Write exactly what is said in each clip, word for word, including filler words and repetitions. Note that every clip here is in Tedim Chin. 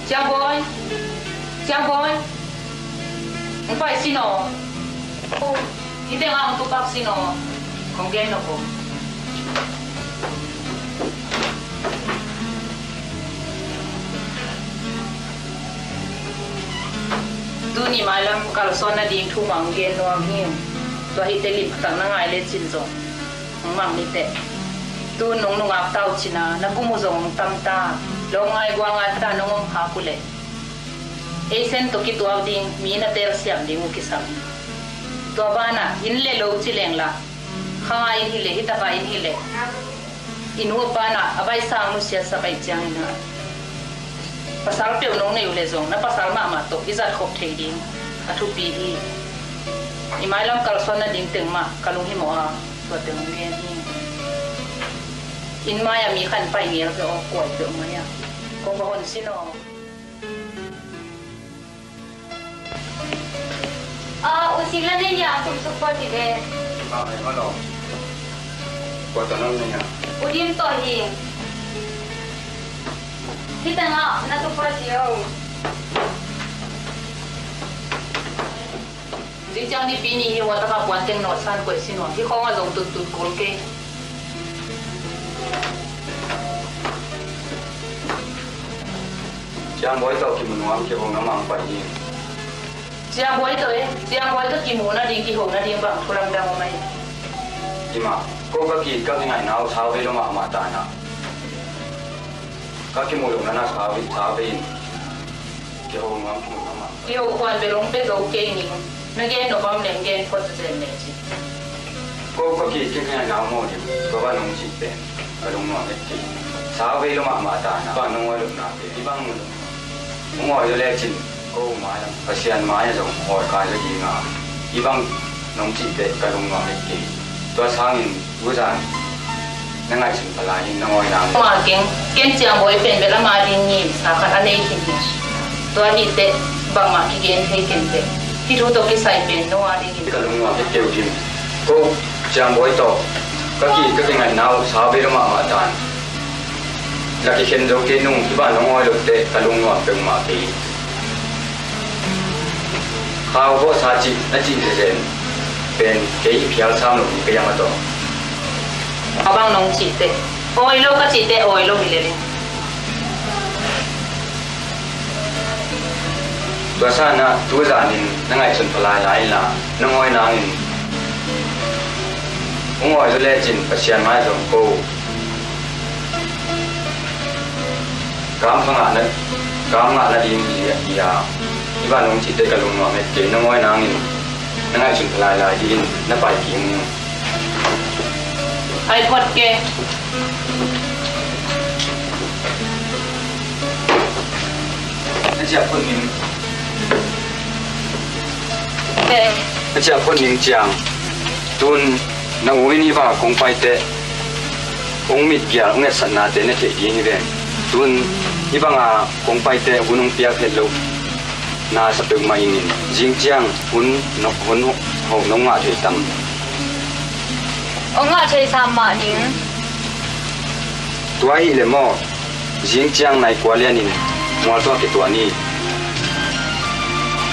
Ciangbawi, Ciangbawi, hong pai sin aw. Hih tengah hong tupak sin aw. Kong gen nop om. Tuni mailam kalsuan nading thu mah hong gen nuam hi. Tua hihte limtak na ngai lecin zong hong mang ni teh. Tu nung nungak tau cina na kum uh zong hong tam ta. Lawm ngai gua ngai ta, nong om khak uh leh ei sen tawh kituak ding mi na telsiam ding uh kisam hi. Tua banah inn le lo ci leng lah, kha ngai in hi leh, hi takah in hi leh, i nu a pa na a baisang nusiatsak ahih ciangin ah, pasal peuh nong neih uh leh zong na pasal mahmah tawh i zat khop theih ding a thupi hi. I mailam kalsuan nading teng mah ka lunghimawh a, tua teng hong gen hi. Inn mai-ah mi khan pai ngel peuh aw, kuai peuh mai-ah. Kong va hon sin aw. Ah, u Singla nei nia, kum suk pua ti ve. Ah, ai, malo. Kua ta nam nei nia? U Dim to hi. Hi ta nga, na tu pua ti o. Zing ciang ni pi ni hi, wa ta ka puan teng no san koi sin wa. Hi khong a zong tut tut kol kei. Ciangbawi tawh kimu nuam kiho na mang pai hi. Ciangbawi tawh e, Ciangbawi tawh kimu nading kiho nading bang thu lamdang om ai. Ima, ko ka ki, ka kingaihna uh sau vei lo mahmah ta na. Ka kimu lo na na sau vei, sau vei in. Kiho nuam kimu nuam mah. Kiho khuan bel hong pia zo kei ning. Na gen nop om leng gen phot zen leh ci. Ko ka ki, ka kingaihna uh maw ning. Ko ba nong cih pen ka lungnuam et kei. Sau vei lo mahmah ta na. Ba nong oi lo na pen. I bang hong oi lo lecin ko mai-ah, Pasian mai-ah zong oi kai lo ding a. I bang nong cih pen ka lungnuam et kei. Tua sangin Pu Zan, na ngaihsun pha lai in na ngawi nang. Ama keng, ken Ciangbawi pen bel ama ding ngimsa khat a nei khin hi. Tua hi teh bangmah kigen thei ken teh. Hih thu tawh kisai pen no a dingin. Ka lungnuam hi keu ding. Ko Ciangbawi tawh ka ki, ka kingaihna uh sau vei lo mahmah tan. La kikhen zo kei nung, hih bang nong ngawi lo teh ka lungnuam peuhmah kei. Khau bawhsa cih na cih zezen pen kei i phial sam lo hi ka yam a tawh. A bang nong cih teh awi lo ka cih teh awi lo hi lel in. Tua sana tu zanin na ngaihsun pha lai lai la na ngawi nangin hong awi lo lecin Pasian mai zong ko. Kam ka ngah na, kam ngah nading hi a, hi a. Hih bang nong cih teh ka lungnuam het kei, na ngawi nangin na ngaihsun pha lai lai dingin na pai kik ning. Ai phot kei. Na ciah phot ning. Na ciah phot ning ciang. Tun na u in hih banga kong pai teh hong mitgial, hong etsaknate na theih ding hi ve. Tun hih banga kong pai teh hun hong piak het lo na sa peuhmah ing in, zing ciang hun no, hun ho nong ngah thei tam? Hong ngah thei sam mah ning. Tua ahih leh maw, zing ciang nai kua lianin mual tawh kituah ni.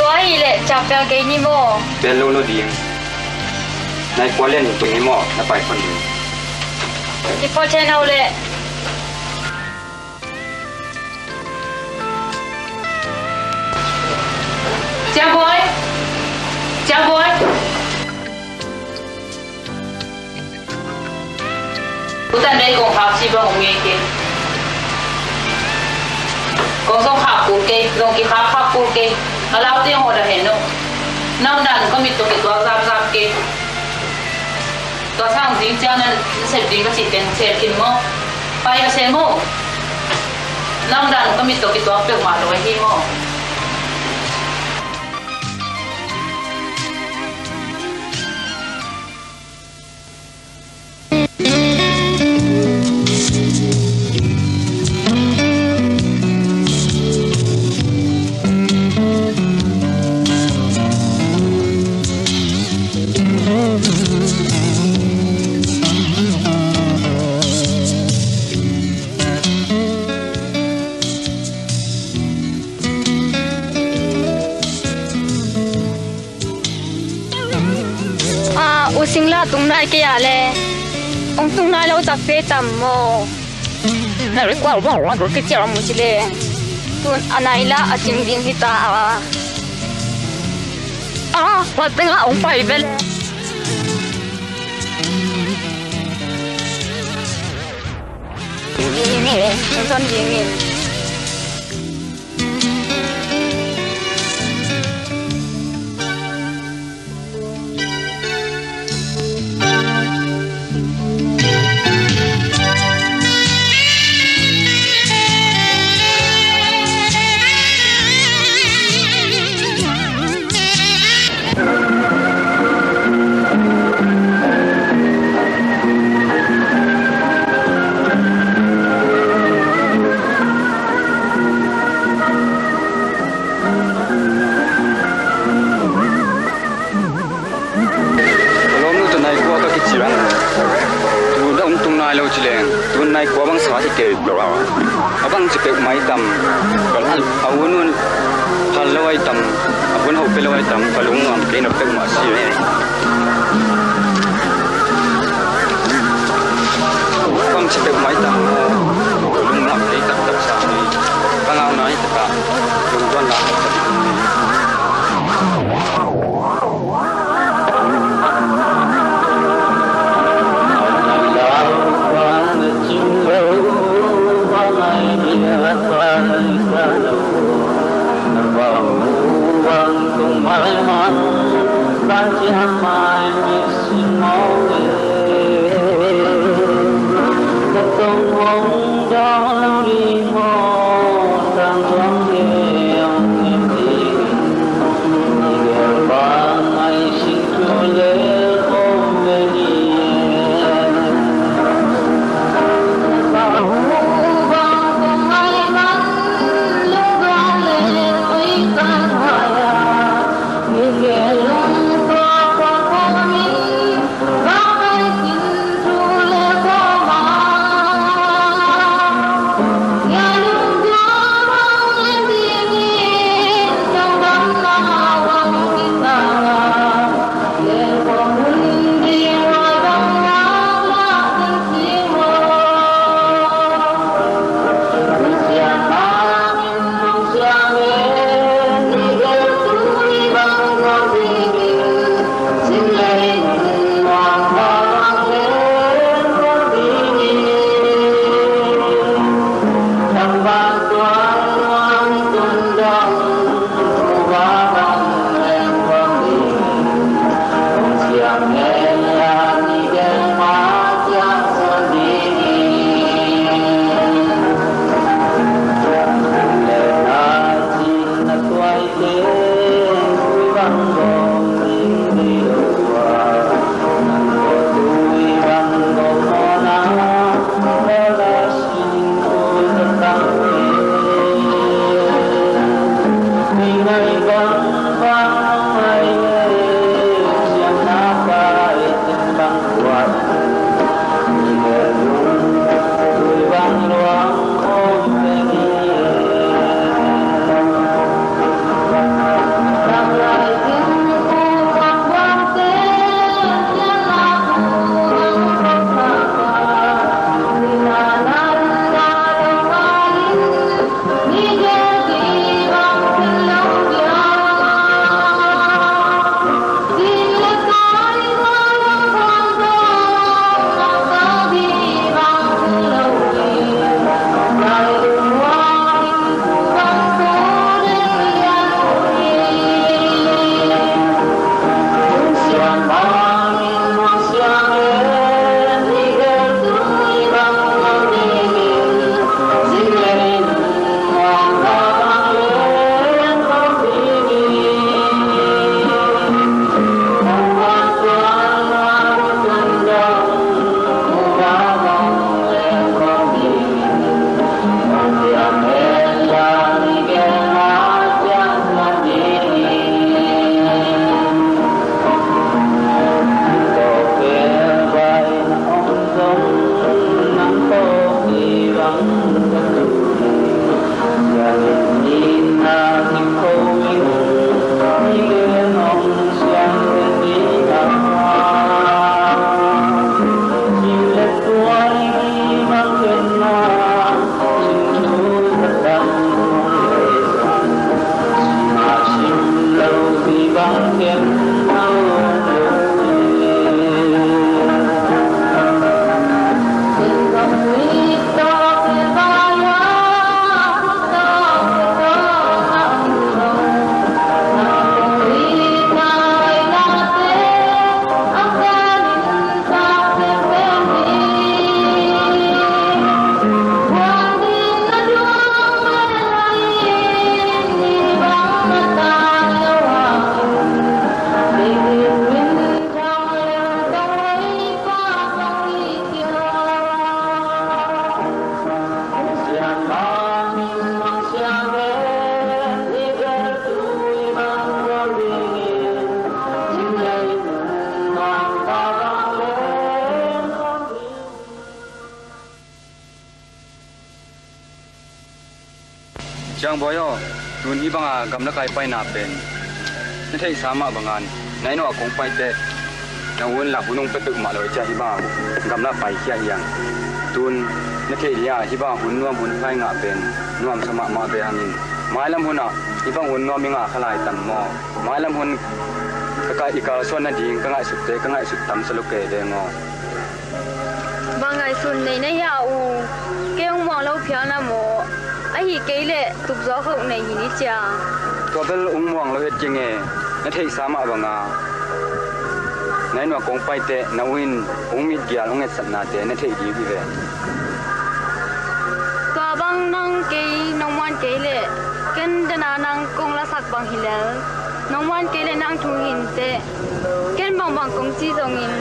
Tua ahih leh ciah pel kei ni maw? Pel lo lo ding. Nai kua lianin tung ni maw, na pai khon ding. Kiphot thei no leh. Ciangbawi! Ciangbawi! Utan dei kong khak ci bang om ngei kei. Kong zong khak kul kei, zong kikhak khak kul kei. A lau teng hawh dah hen uh. Nang dan ka mit tawh kituak zapzap kei. Tua sang zing ciang na sep ding ka cih teng sep khin maw? Pai ka sep maw? Nang dan ka mit tawh kituak peuhmah lo ahi maw? A tung nai kei a le. Ong tung nai lo tak pe tam maw? Na require bang bang ko kei ciang mu ci le. Tun a nai la a cing ding hi ta a. A, wat teng a ong pai ve le. Ong zon ding in. Ka lawmnu tawh nai kua ka kiciang. Tu dah ong tung nai lo ci leng. Tu nai kua bang sa hi kei lo a. A bang ci peuhmah hi tam. A hun hun phal lo ahi tam. A hun hau pia lo ahi tam. Ka lungnuam kei na peuhmah si. Bang ci peuhmah hi tam. Ka lungnuam kei taktak sa hi. Ka ngau nai taktak. Lungduan na taktak. Ciangbawi aw, tun hih banga gamla kai paina pen na theihsa mah banga nai nawh a kong paiteh na u in lak hun hong pia peuhmah lo hi cia, hih banga gamla paikhia hi hang. Tun na theih dih a, hih banga hun nuam hun khai ngah pen nuamsa mahmah ve hangin, mailam hunah hih bang hun nuam i ngah kha lai tam maw? Mailam hun ka, ka, i kalsuan nading ka ngaihsutte ka ngaihsut tamsa lo kei veng aw. Bang ngaihsun nei na hia u? Kei hong muang lo phial na maw? Ahi kei leh tupzaw khauh nei hi ni cia. Tua bel hong muang lo het keng e. Na theihsa mah banga nai nawh a kong paiteh na u in hong mitgial hong etsatnate na theih ding hi ve. Tua bang nang kei nong muan kei leh ken dena nang kong lasak bang hi lel. Nong muan kei leh nang thu hi inteh. Ken bangbang kong ci zongin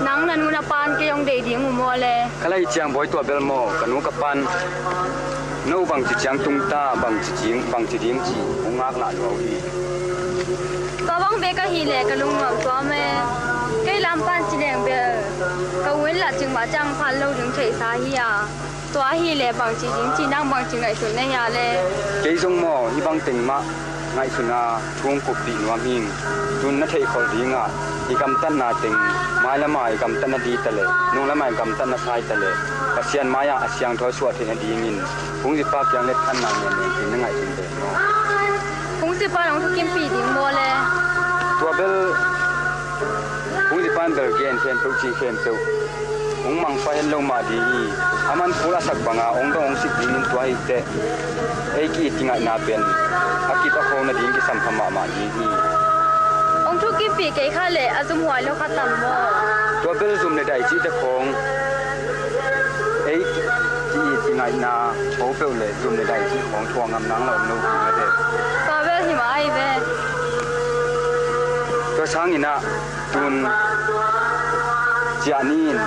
nang na nu na pan kei hong deih ding uh maw le? Ka laih ciang bawi tua bel maw, ka nu ka pan no bangci ciang tungta, bangci ding, bangci ding ci hong ngak lah lua uh hi. Tua bang bek ahih leh ka lungnuam tuam e. Kei lam pan ci leng bel ka u in lah cingmah ciang phal lo ding theihsa hi a. Tua ahih leh bangci ding ci nang bangci ngaihsun na hia le? Kei zong maw hih bang teng mah ngaihsun a thu hong kuppih nuam hing. Tun na theihkholh dingah i gamtatna teng, mailama i gamtatna di taleh nunglama i gamtatna sai taleh Pasian mai-ah a siangtho suah theih nadingin phungzipa kiang letthanna ngen ngen ding na ngaihsun ve maw? Phungzipa nong thukimpih ding maw le? Tua bel phungzipa in bel gen khempeuh ci khempeuh hong mangpha het lo mah ding hi. A man phul a sak banga hong dong hong sik dingin tua hi teh ei ki-it kingaihna pen a kip a kho nading kisam pha mahmah ding hi. Hong thukimpih kei kha leh a zumhuai lo kha tam maw? Tua bel zum le dai cihte khawng ei ki-it kingaihna kho peuh le zum le dai cih khawng thuak ngam nang lo om lo ding a ve. Tua bel hi mah ahi ve. Tua sangin ah tun ciah ni in.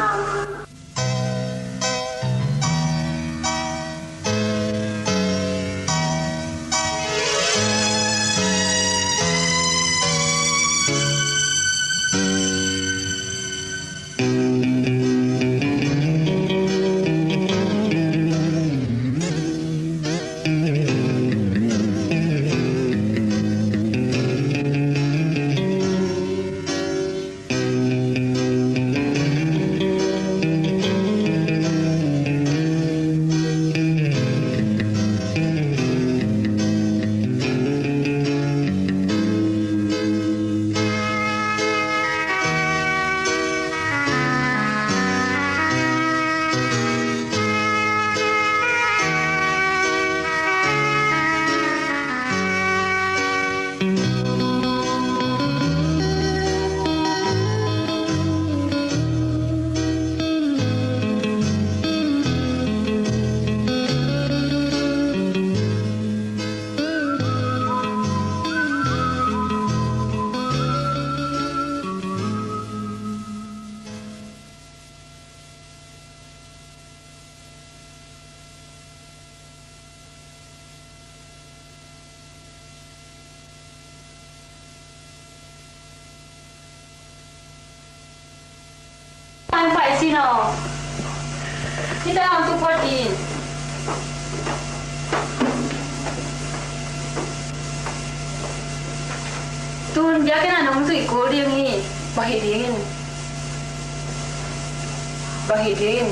An pai si no. Hita ang tu phuat in. Tun biakinn ah nong zuih kul ding hi. Bang hi ding in. Bang hi ding in.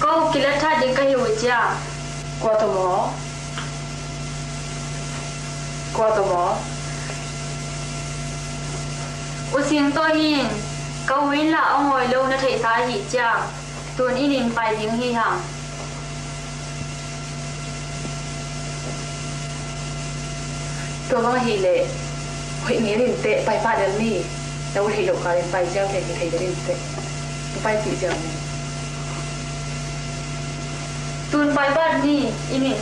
Ko kilat tha ding ka hi uh cia. Kua tawh maw? Kua tawh maw? U Sing tawh hi in, ka u in lah a ngawi lo na theihsa ahih ciang tun inn in pai ding hi hang. Tua bang ahih leh hoih ngel in teh, pai pah lel ni. Na u theih loh kal in pai ziau thei, thei lel in teh. Paipih ziau ni. Tun pai pah ni, inn in.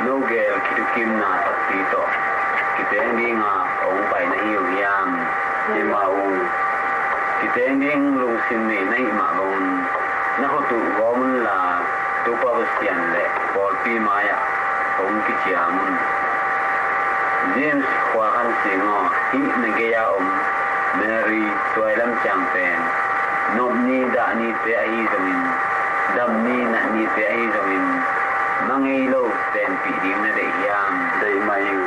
No gel kithukimna takpi tawh kiteng dinga hong pai na hi uh hiam? Hi mah ung. Kiteng ding lungsim nei na hih mah bangun na khut uh gawm unla, Topa Pasian le pawlpi mai-ah hong kiciam un. James Khual Khan Sing aw, hih na gei-a om Mary Suai Lam Ciang pen nop ni dah nite ahi zongin, dam ni nat nite ahi zongin, na ngei lo tenpih ding na deih hiam? Deih mah ing.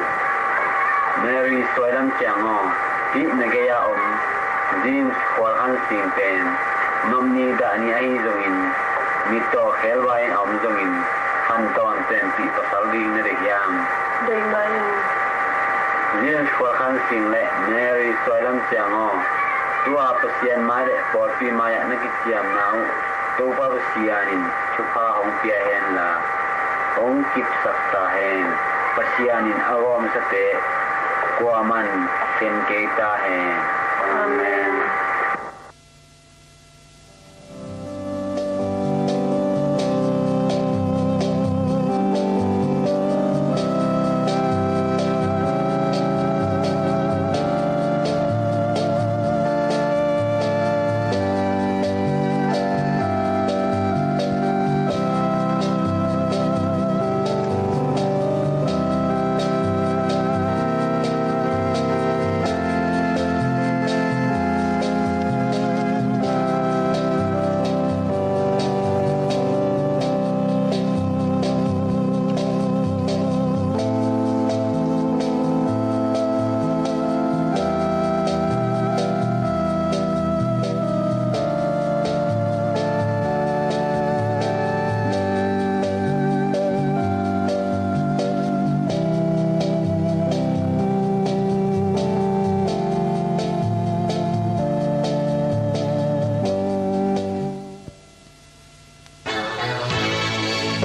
Mary Suai Lam Ciang aw, hih na gei-a om James Khual Khan Sing pen nop ni dah ni ahi zongin, mittaw kheelvai in a om zongin, khantawn tenpih pasal ding na deih hiam? Deih mah ing. James Khual Khan Sing le Mary Suai Lam Ciang aw, tua Pasian mai le pawlpi mai-ah na kiciamna uh Topa Pasian in thupha hong pia henla, hong kipsaksa hen. Pasian in a gawmsate kuaman khen kei ta hen. Amen.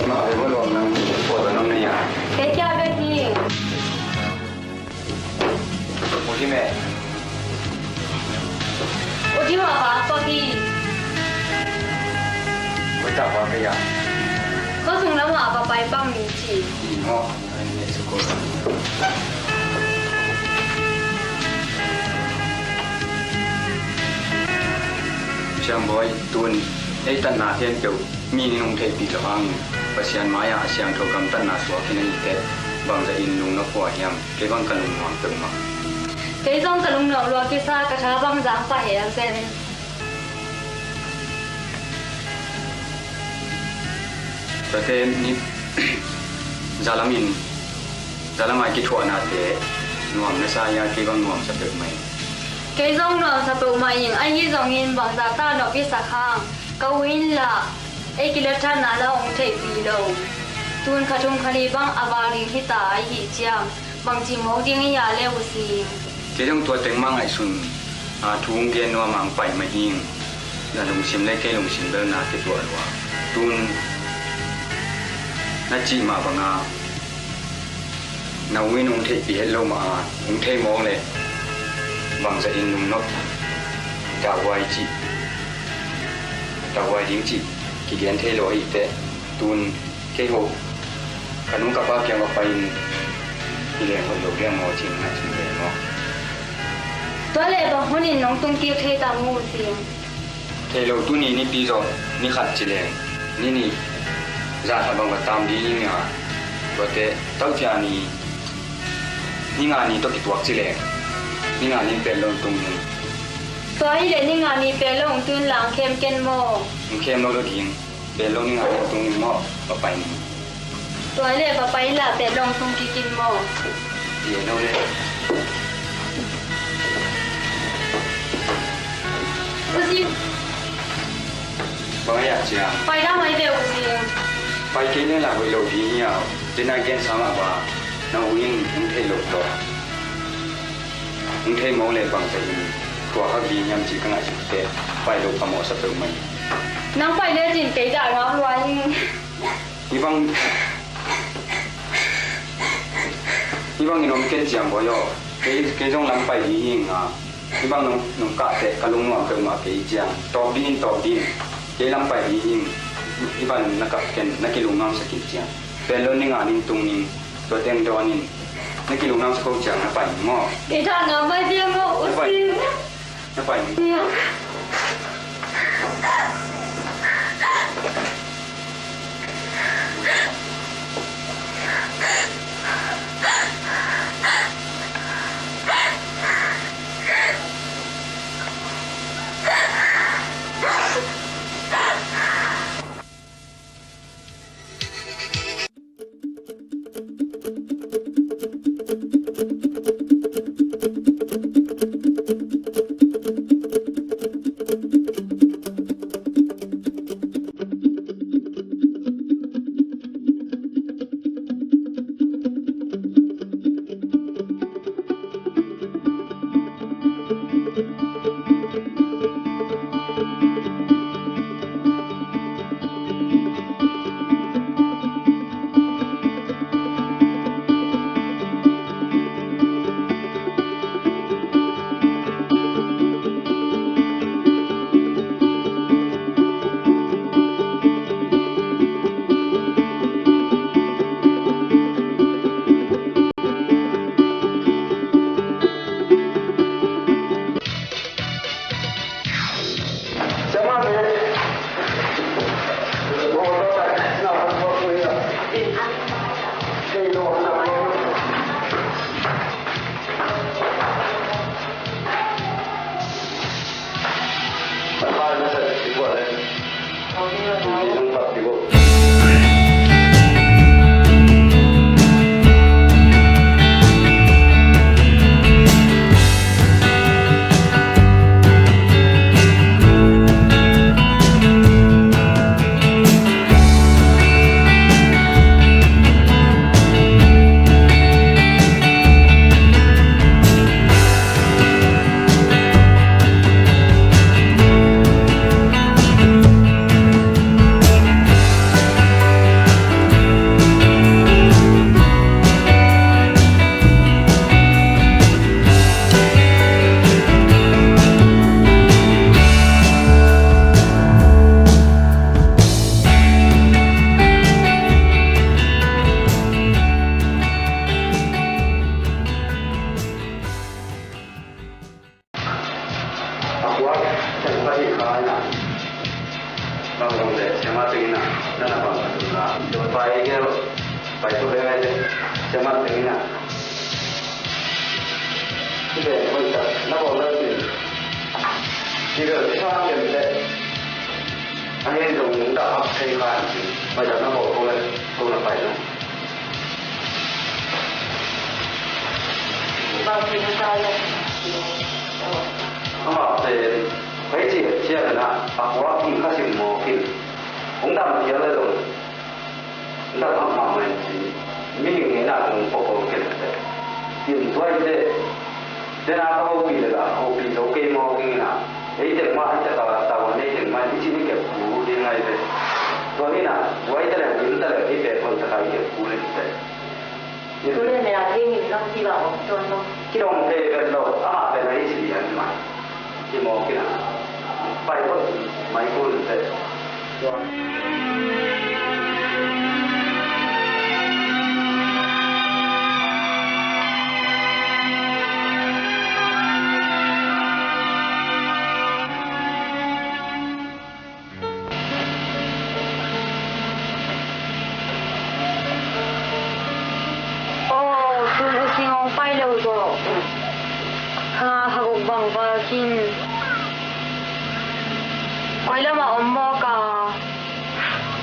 Mah ve maw, lawm nang, pawt a nang nei a. Kei kia bek hi. Udi me. Udi ma ba ko hi. Ko ta ba kei a. Ko sung lam ma ba pai pang ni ci. Ni ho. Siam Bawi, tun ei tatna khempeuh mi nih hong theihpih loh hangin Pasian mai-ah a siangtho gamtatna suak hi na hi teh, bangzah in lung na pua hiam? Kei bang ka lungnuam peuhmah. Kei zong ka lungnuam lua kisa, ka tha bang zang pah hiam pen. Tuate ni zalam in, zalam a kithuahnate nuam na sa hia? Kei bang nuamsa peuhmah ing. Kei zong nuamsa peuhmah ing, ahi zongin bangzah ta nop i sak hang, ka u in lah ei kilatthatna la hong theihpih lo. Tun kha thum kha li bang a vak ding hita ahi ciang, bangci mawk ding i a le u sing. Kei zong tua teng mah ngaihsun a, thu hong gen nuam a hong pai mah ing. Na lungsim le kei lungsim bel na kituah lua. Tun na cih mah banga na u in hong theihpih het lo mah a, hong thei mawk le bangzah in lungnop dahhuai cih, dahhuai ding cih kigen thei lo ahih teh, tun kei ho ka nung ka pa kiang va pai-in kileng hoih lo ding maw cih ngaihsun ve maw? Tua leh bang hunin nong tungkik thei ta mu u sing? Thei lo, tuni nipi zawh ni khat ci leng ni nih zan khat bang va tam ding hi ing a, tuate tauhcia ni, ni nga ni tawh kituak ci leng ni nga ni pet lo tung ning. Tua hi leh ni nga ni pet lo tung, tun lang khem ken maw? Khem lo lo ding. Pet lo ni nga ni tung ning maw? Va pai ning. Tua hi leh va pai inla pet lo tung kik in maw? Pet lo le. U sing. Bang a ya cia. Pai da mai ve u sing. Pai kei le lah hoih lo ding hi a. Tena gen sa mah ba. Na u in hong thei lo tawh, hong thei mawk le bangzah in thuak hak ding hiam cih ka ngaihsut teh, pai lo ka mawhsa peuhmah hi. Nang pai lecin kei dah ngam lua ing. Hih bang, hih bangin om ken ciang bawi aw. Kei, kei zong lam pai ding hi ing a. Hih bang nong, nong kah teh ka lungnuam peuhmah kei ciang. Tawp ding in, tawp ding in. Kei lam pai ding hi ing. Hih bang na kap ken, na kilungnuamsak in ciang. Pen lo ning a ning tung ning, tua teng dawn in. Na kilungdam sa ko ciang na pai ning maw? Kei tha na pai ding maw, na pai ning. Na pai ning. A kuak, teng pahnih kha in ah, bang bang le siama teng in ah, na na bang ka tun la, tua pai gel, pai tu le ngai le, siama teng in ah. Ti le, oi ta, na bang le ti. Ti le, ti sa kem le. A hen zong nung dah hak thei kha in ti. Oi ta, na bang ko le, ko na pai le. Amah pen hei ci ciangin ah a kua in kha sim mawk in hong dam phial le zong dam hak mahmah in ci. Mihing ngeina zong pawpaw kei leh tin tuaite tena ka hopih le la hopih zo kei mawk in ah hei teng mah hei taka tavuan hei teng mah in hei ci ni kep kul ding ngai ve. Tua hi in ah buai ta le hong in ta le hei pek hon taka hei kep kul in te. Tule ne a thei hin nang ci bang om tuan lo. Kidong thei vet lo, amah pen a hi ci lian mai. Ci mawk in a. Pai lo, mai kun vet. Aw, tun u Sing hong pai lo zawh. Hanga kha guk bang val khin. Koi lamah om mawk a,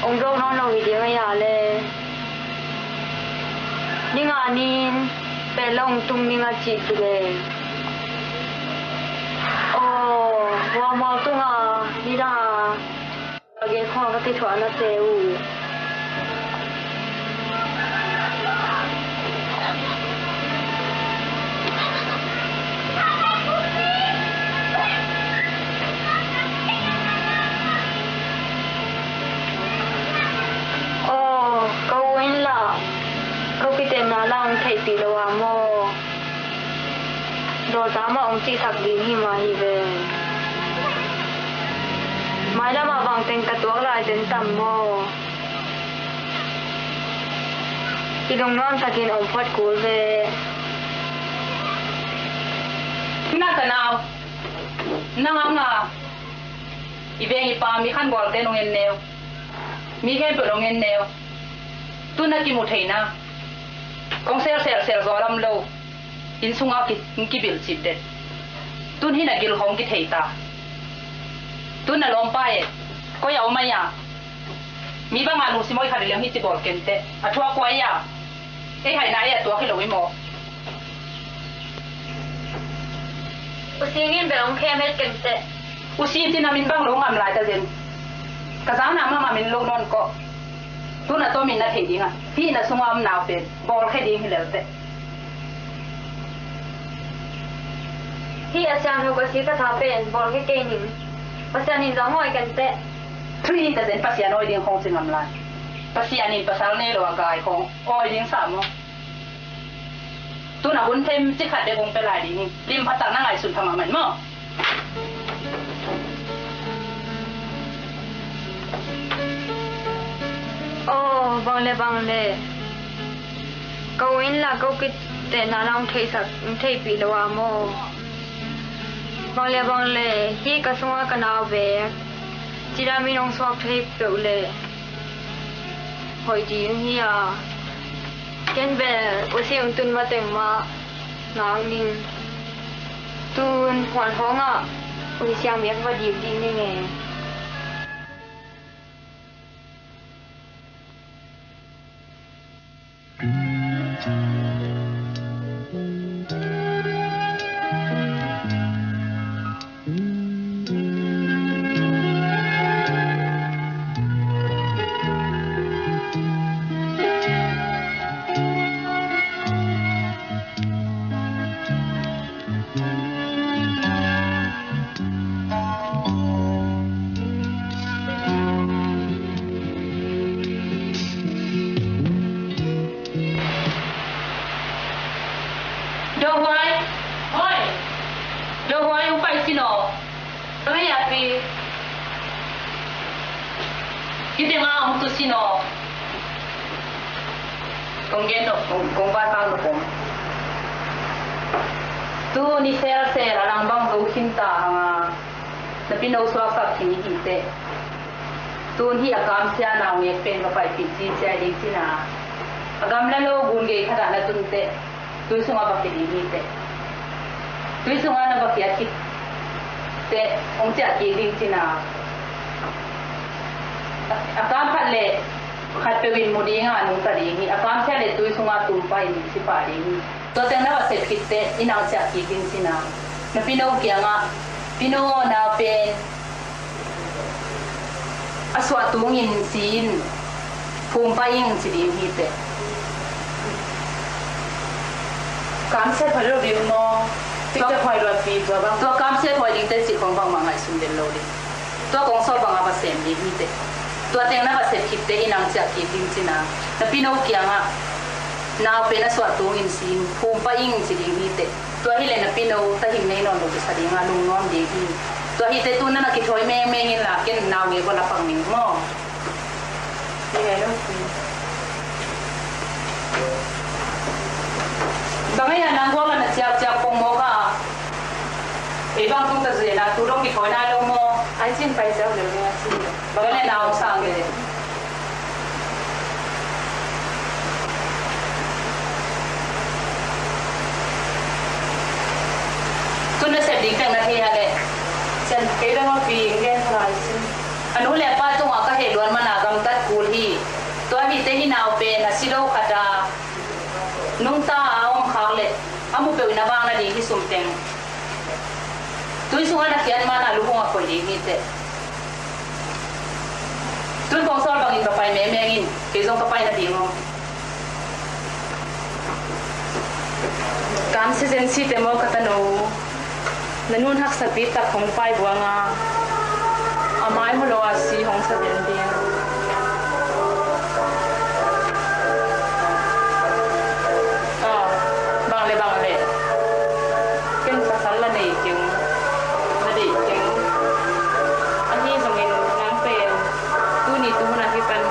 hong zawh nawn lo hi ding a, ya le. Ni nga ni-in pet lo hong tung ding a cih ci le. Aw, Mualmual tunga nidang a a gen khawng a ka ti thuah na se uh. Aw, ka u in lah ka u kitepna la hong theihpih lo a maw? Dawlta mah hong cihsak ding hi mah hi ve. Mailamah bangteng ka tuak lai ten tam maw? I lungnuam takin om phot kul ve. Tuna ka nau, nang anga i veng i pa mi khan gualte nong en neu, mi khempeuh nong en neu. Tuna kimu theina kong selsel sel zaw lam lo. Inn sungah ki, kibilcip den. Tun hih na gil khawng kithei ta. Tun na lawmpa e, koi a om a ia? Mi banga lungsim hoih khat i lem hi ci bawl kenteh. A thuak kua ia? Ei haina ei a tuak hi lo i maw? U Sing in bel hong khem het kenteh. U Sing cina min bang lo ngam lai ta zen. Ka zauna mahmah min lo nawn kawh. Tun a tawmin na thei ding a, hih na sunga om nau pen bawlkhe ding hi lelte. Hih a siangtho ka si ka tha pen bawlkhe kei ning. Pasian in zong awi kenteh. Thui ta zen, Pasian awi ding khong ci ngam lai. Pasian in pasal nei lo a gai khong awi ding sa maw? Tun a hun them ci khat bek hong pia lai ding hi. Lim phatak na ngaihsun tha mahmah in maw? Aw, bang le bang le. Ka u in la ko kitehna la hong theisak, hong theihpih lo a maw? Bang le bang le, hih ka sunga ka nau bek cila min hong suak thei peuh le hoih ding hi a. Ken bel U Sing tun mateng mah ngak ning. Tun puan khawngah U Sing siang bek va dik ding ning e. Dohuai. Hoi. Dohuai, hong pai sin aw. Ka ngai a pi. Kite nga hong tu sin aw. Kong gen lo, kong, kong vai kang lo kong. Tu ni sel sel a lang bang zo khin ta hang a. Na pino suaksak khin hi teh. Tun hih a kamsia naungek pen va paipih cicia ding cina. A gamla lo gun gei khatah na tun teh. Tui sungah va khia ding hi teh. Tui sungah na va khia khit teh hong ciah kik ding cina. A, a kam khat le khat peuh in mu ding a nungta ding hi. A kamsia le tui sungah tum pah in si pah ding hi. Tua teng na va sep khit teh i nang ciah kik ding cina. Na pino kiangah, pino aw, nau pen a suah tungin si in, phum pah ing ci ding hi teh. Kamsia thoi lo ding maw? Tua kamsia thoi ding teh cih khong bangmah ngaihsun den lo ding. Tua kong sawl bangah va sem ding hi teh. Tua teng na va sep khit teh i nang ciah kik ding cina. Na pino kiangah, nau pen a suah tungin si in, phum pah ing ci ding hi teh. Tua hi le na pino tahim nei nawn lo kisa ding a lungnuam ding hi. Tua hi teh tu na na kithawi mengmeng in la ken naungek aw na pang ning maw? Bang a ia nang guak la na ciakciak pong mawk a. Ei bang tung ta zui na tu dong kithawi nai lo maw? Ai cin pai ciak lel ding a ci. Bang le na hong sang le. Tun na sep ding teng na thei ha le. Sen kei dong a pi ing gen lai sin. A nu le pa tungah ka heh luan mana gamtat kul hi. Tua hi teh hih nau pen a si lo khat a nungta a om khak le a mu peuh in a vak na ding hi sum teng. Tui sungah na khiat mana lukhung a koih ding hi teh. Tun kong sawl bangin va pai mengmeng in, kei zong ka pai na ding aw. Kamsia zen si teh maw ka tanu. Na nun haksa pi tak hong pai buang a, a mai mu lo a si hong sa den ding. Aw, bang le bang le. Ken pasal la nei keng, la deih keng. Ahi zongin nang pen tuni tu hun ahi pan.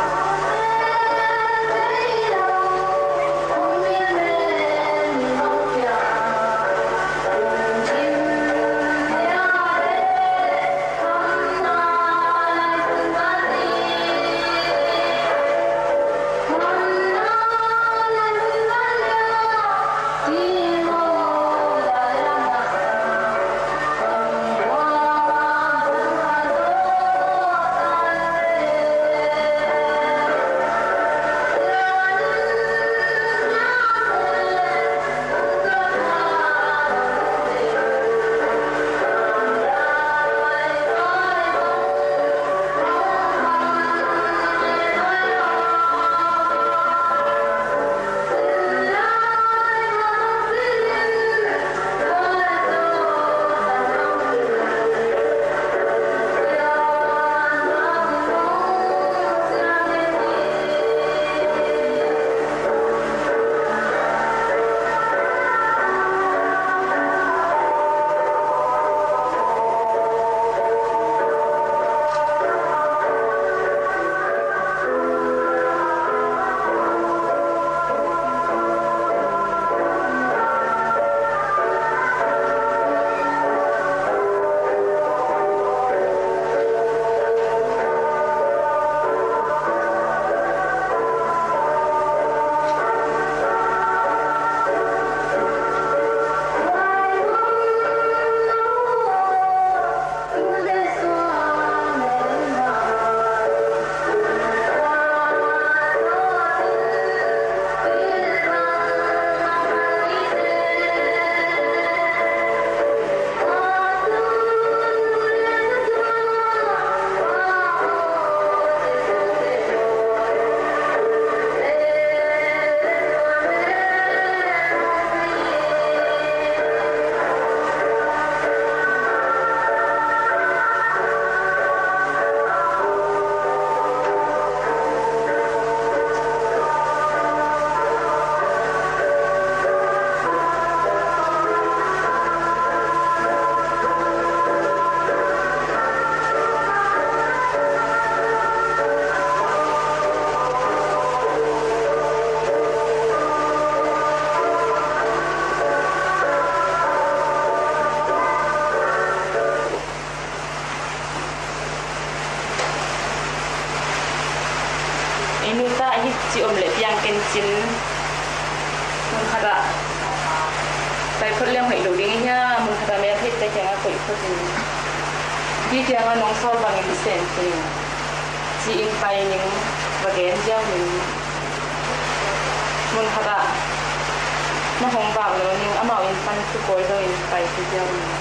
Cin, mun khatah pai phot leng hoih lo ding i hia, mun khatah mel theite kiangah koih phot in. Hih kiangah nong sawl bangin i sem kei in, ci-in pai ning, va gen ziau ning. Mun khatah na hong vak lo ning, amau inn pan thu kawi lo in pai kei ziau ning.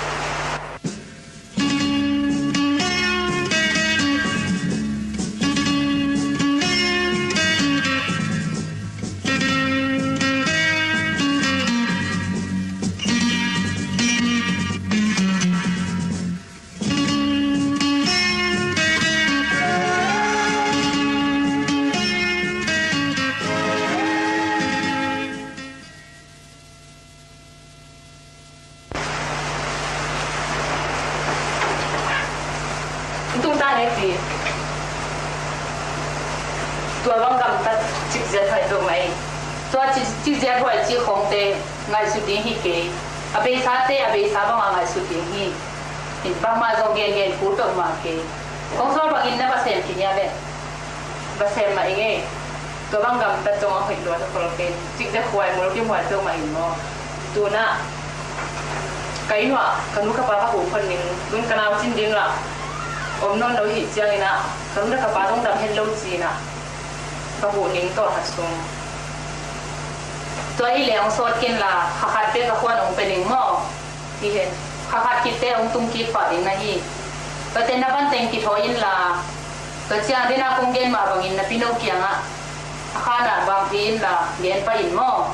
Tung ta ngai ti. Tua bang gamtat cikziat huai peuhmah ei. Tua ci-, cikziat huai cih khawngte ngaihsut ding hi kei. A beisate a beisa bangah ngaihsut ding hi. Bangmah zong gen gen kul peuhmah kei. Kong sawl bangin na va sem khin hia leh? Va sem mah ing ei. Tua bang gamtat zong a hoih lua ta khol kei. Cikziat huai mul kimual peuhmah in maw. Tunah ka inn uah ka nu ka pa ka huh phot ning, tun ka nau cin ding lah om nawn lo hi ciangin ah, ka nu le ka pa zong dam het lo ci-in ah, ka huh ning tawh khat sung. Tua hi leh hong sawt kei in la, kha khat bek ka khuan hong pia ning maw. Hi hen, kha khat khitte hong tung kik pah ding na hi. Tua teh na van teng kithawi in la, tua ciang dena kong gen mah bangin na pino kiangah a khan ah bang pia in la, gen pah in maw.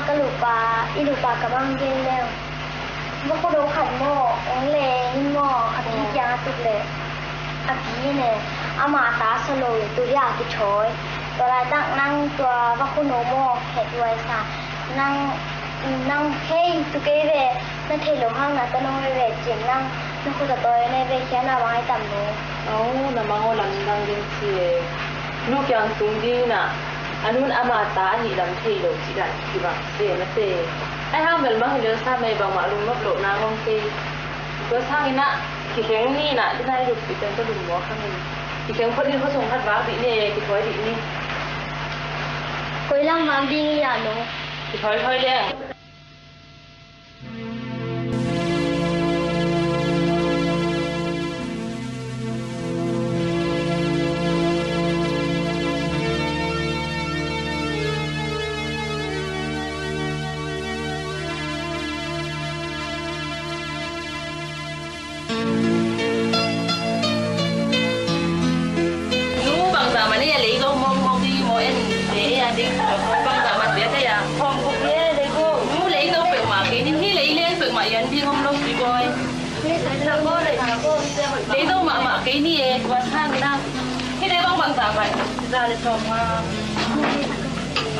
Ka lupa, i lupa ka bang gen leng. Vakhu do khat maw, ong lei ni maw, a pi kiang a tuk leh. A pi ne, ama ta sa lo, tu hi a kithawi. Tua laitak nang tua vakhu no maw, het huai sa. Nang, nang hei, tu kei ve, na thei lo hang na ta nong ve ve, cin nang, na khut a tawi ne ve, kia na bang ai tam lo. Aw, na mang aw lam dang ding ci e. Nu kiang tung ding na, a nun ama ta ahi lam thei lo ci dan kibang se mate. Ai hang bel mang hi lel sa mei bangmah lungnop loh na ngong kei. Tua sangin ah, kikheng ni na, dina i lup i teng ka lungmuang hangin. Kikheng phot ni khuasung khat vak dih ni, kithawi dih ni. Koi lam vak ding i a no. Kithawi thawi leng. Nu, bangzah man ei a lei zo mawkmawk ding maw en, lei ei a ding bangzah man bia thei a. Khawm kuk hi e, lei go. Nu, lei zo peuhmah kei ni, hi lei leng peuhmah i an ding om lo si bawi. Lei zo mahmah kei ni e, tua sang na. Hi lei bang bangzah man. Za le sawm nga.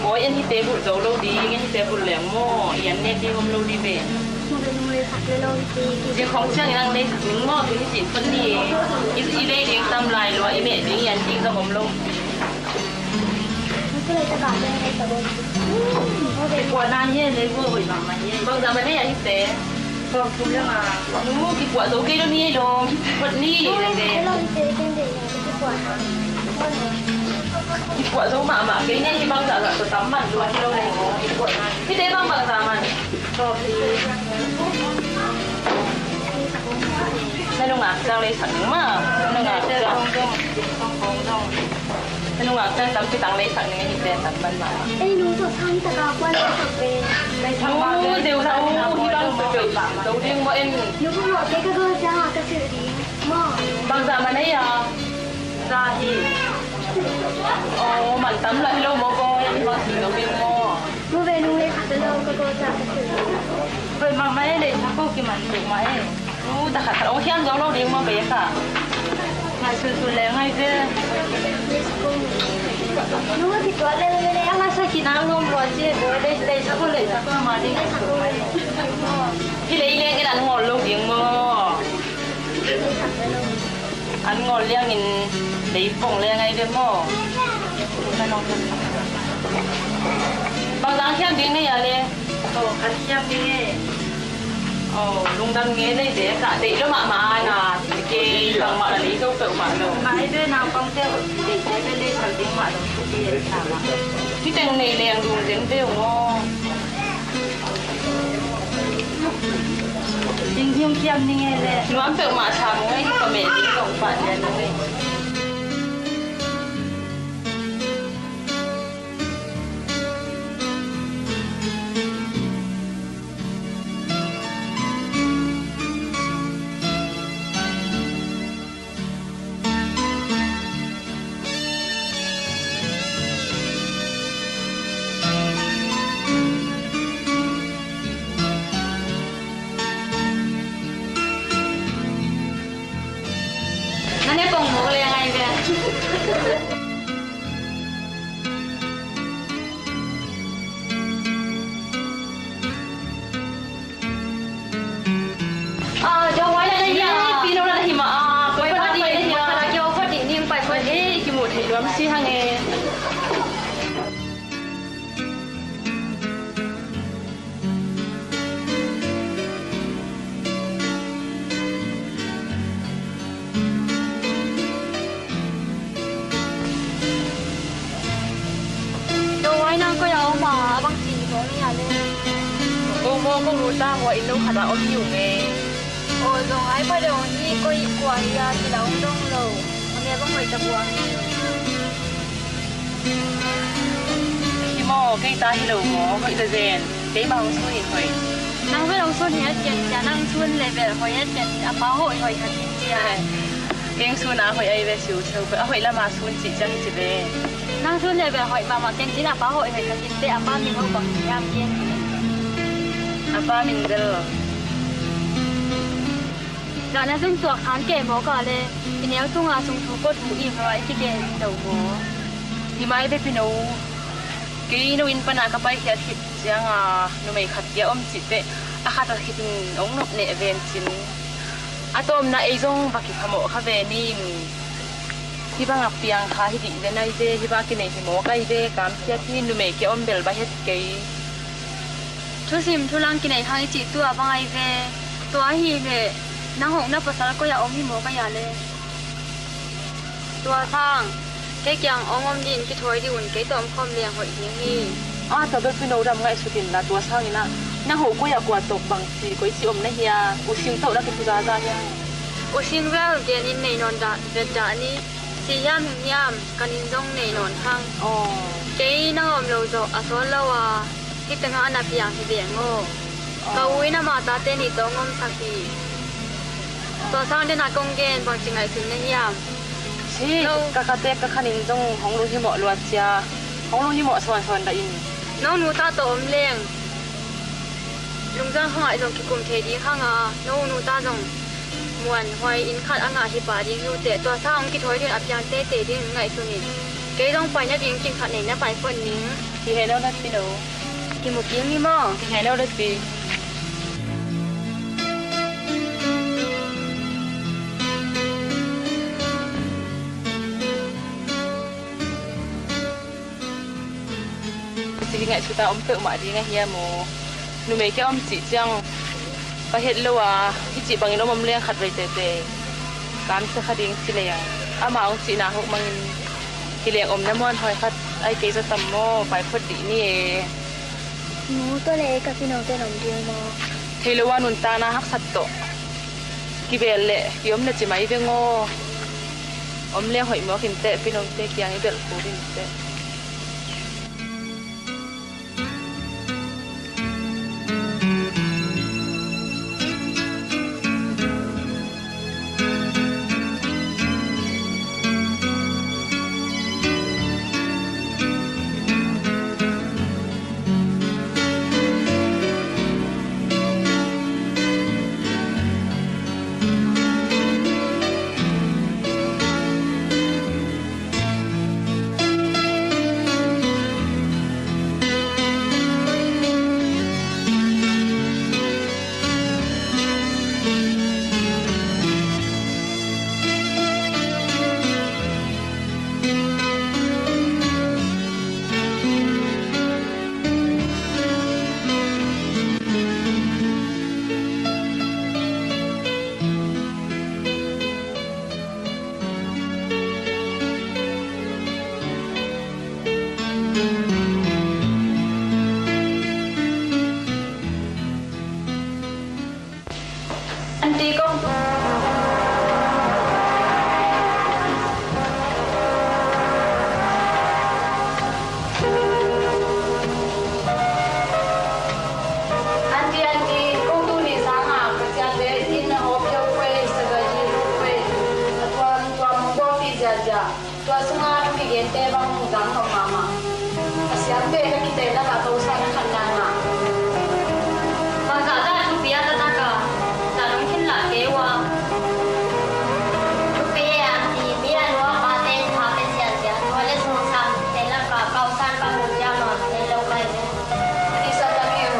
Bawi en hite bulh zo lo ding, en hite bulh leng maw, i an nek ding om lo ding ve. Zia khong ciangin ang lei sak ning maw, tuni cin phot ni. I, i lei ding tam lai lua, i meh ding i an ding zong om lo. Kipuah nan hi e, lei gua hoih mahmah hi e. Bangzah man ei a hite. Kong tum le nga. Nu, kipuah zo kei lo ni ei lo. Phot ni, lei te. Kipuah zo mahmah kei ni, hi bangzah zah tua tam man lua hi lo lei. Hite bang bangzah man. Na nungak ciang lei sak ning maw. Na nungak ciang. Na nungak ciang tampi tang lei sak ning, hite tam man maw. Ei, nu, tua sang hi taka kuan lei sak ve. Nu, deu sa u, hi bang peuhpeuh zo ding maw en. Nu, bu lo ke ka go ciang a ka sil ding maw. Bangzah man ei a. Za hi. Aw, man tam lah hi lo maw ko, hi bang sil lo ding maw. Mu ve nung le khat lo ka ko sa ka thil. Hoih mahmah e, le sa ko kiman tuk mah e. Nu, da khat khat ong hiam zo lo ding maw be ka. Ngai sulsul le ngai ve. Nu, kituat le le le, a ngai sa kinang nuam lua ci e, le, le sa ko, le sa ko ma ding. Hi le i leng in an ngawl lo ding maw. An ngawl liangin lei pong le ngai ve maw? Bangzah khiam ding ngei a le? Aw, khat khiam ding e. Aw, lungdam ngei lei ve ka deih lo mahmah na. Kei bangmah na lei zo peuhmah lo. Ngai ve naupangte deih ve lei sal ding mah lo. Kei e sa mah. Hi teng nei leng dung zen ve ung aw. Ding hiam khiam ning e le. Nuam peuhmah sa mung e, hi ka meh ding zong pah lian mung e. Nane pong mawk le ngai ve. Ah, John Wai la na hia? Pino la na hi ma a. Koi pa di na hia? Kala kio pa di ning pai pa di. Kimu thei luam si hang e. Dawh huai nang koi a om a, a bang ci ni mawng ni a le. Ko maw, ko lu ta huai inn lo khat a om hi ung e. Aw, zong ai pha deuh hi, koi kua hi a, ci la om dong lo. A mia bang hoih ta buang hi. Hi maw, kei ta hi lo maw, hoih ta zen. Kei bang hong sun in hoih. Nang bel hong sun hi a cian, cian nang sun le bel hoih a cian, a pa hoih hoih kha cian cian. Keng sun a hoih ai ve siu siu, a hoih lama sun ci ciang ci ve. Nang sun le bel hoih mahmah keng cin a pa hoih hoih kha cin te a pa min ho bang hiam keng. Pa min zel. Gahna zung tuak sang kei maw ka le, i neu tunga sung thu kua thu i hua i kigen lo maw? Hi mai bepin o. Kei no inn pana ka paikhiat khit cianga numei khat kia om cih teh a khat a khit in ong nop neh ven cin. A tawmna ei zong va kiphamawh kha ve nin. Hih bangah piang kha hi dih ve nai ve, hih bangah kinei hi mawk ai ve, kamsiat hi, numei kia om bel va het kei. Thusim thulang kinei khang i cih tua bang ai ve. Tua ahi leh nang hong na pasal koi a om hi mawk ai a le. Tua sang kei kiang ong om din kithawi dih un, kei tawh om khawm leng hoih ding hi. A tabel pino dam ngaihsut inla tua sangin ah nang ho koi a kua tawh bangci koi ci om na hia? U Sing tawh na kithu zaza hia? U Sing vel gen in nei nawn dah vet dah ni. Si hiam hing hiam kan in zong nei nawn khang. Aw. Kei nang om lo zawh a sawl lo a, hih tengah a na piang hi veng aw. Ka u in amah tate nih tawh ngomsak hi. Tua sang dena kong gen bangci ngaihsun na hiam? Si, ka kate ka khanin zong hong lunghimawh luat cia. Hong lunghimawh sawnsawn dah in. No nu ta tawh om leng lungzang hangah zong kikum thei ding hanga, no nu ta zong muan huai inn khat a ngah hi pah ding hi uh teh. Tua sang hong kithawi ding a piang teitei ding ngaihsun in. Kei zong pai nading kin khat nei na pai phot ning. Kihei lo na pino. Kimu kim hi maw? Kihei lo na pi. Ci hi ngaihsuta om peuhmah ding a hiam aw? Numei kia om cih ciang ka het lo a, hih cih bangin om om leng khat vei tete kamsia kha ding ci lei a, amah hong cihna huk mangin kileng omna muanhawi khat ai kei zaw tam maw? Pai phot dih ni e. Nu, tua le ei ka pinote nom ding maw? Thei lo a nuntakna haksat tawh kibel leh kiom le ci mai veng aw. Om leng hoih mawk inteh, pinote kiang i belh kul inteh. Anti kong. Anti, anti, kong tuni sanga ka siate in a hawp yo kuei, saga ji lo kuei. A tuam tuam hong bawlpih ziazia. Tua sunga thu kigente bang zang khawm mahmah. A siamte na kite lak a ko sa na khat na ngah. Bangzah dah thupi a taktak a zan hong khin lah kei ua. Thupi e, a ti mi a nu a pate tha pe siasia tua le sung sam te lak a ko sa ka mu cia lo te lo kai ve. Kisa takin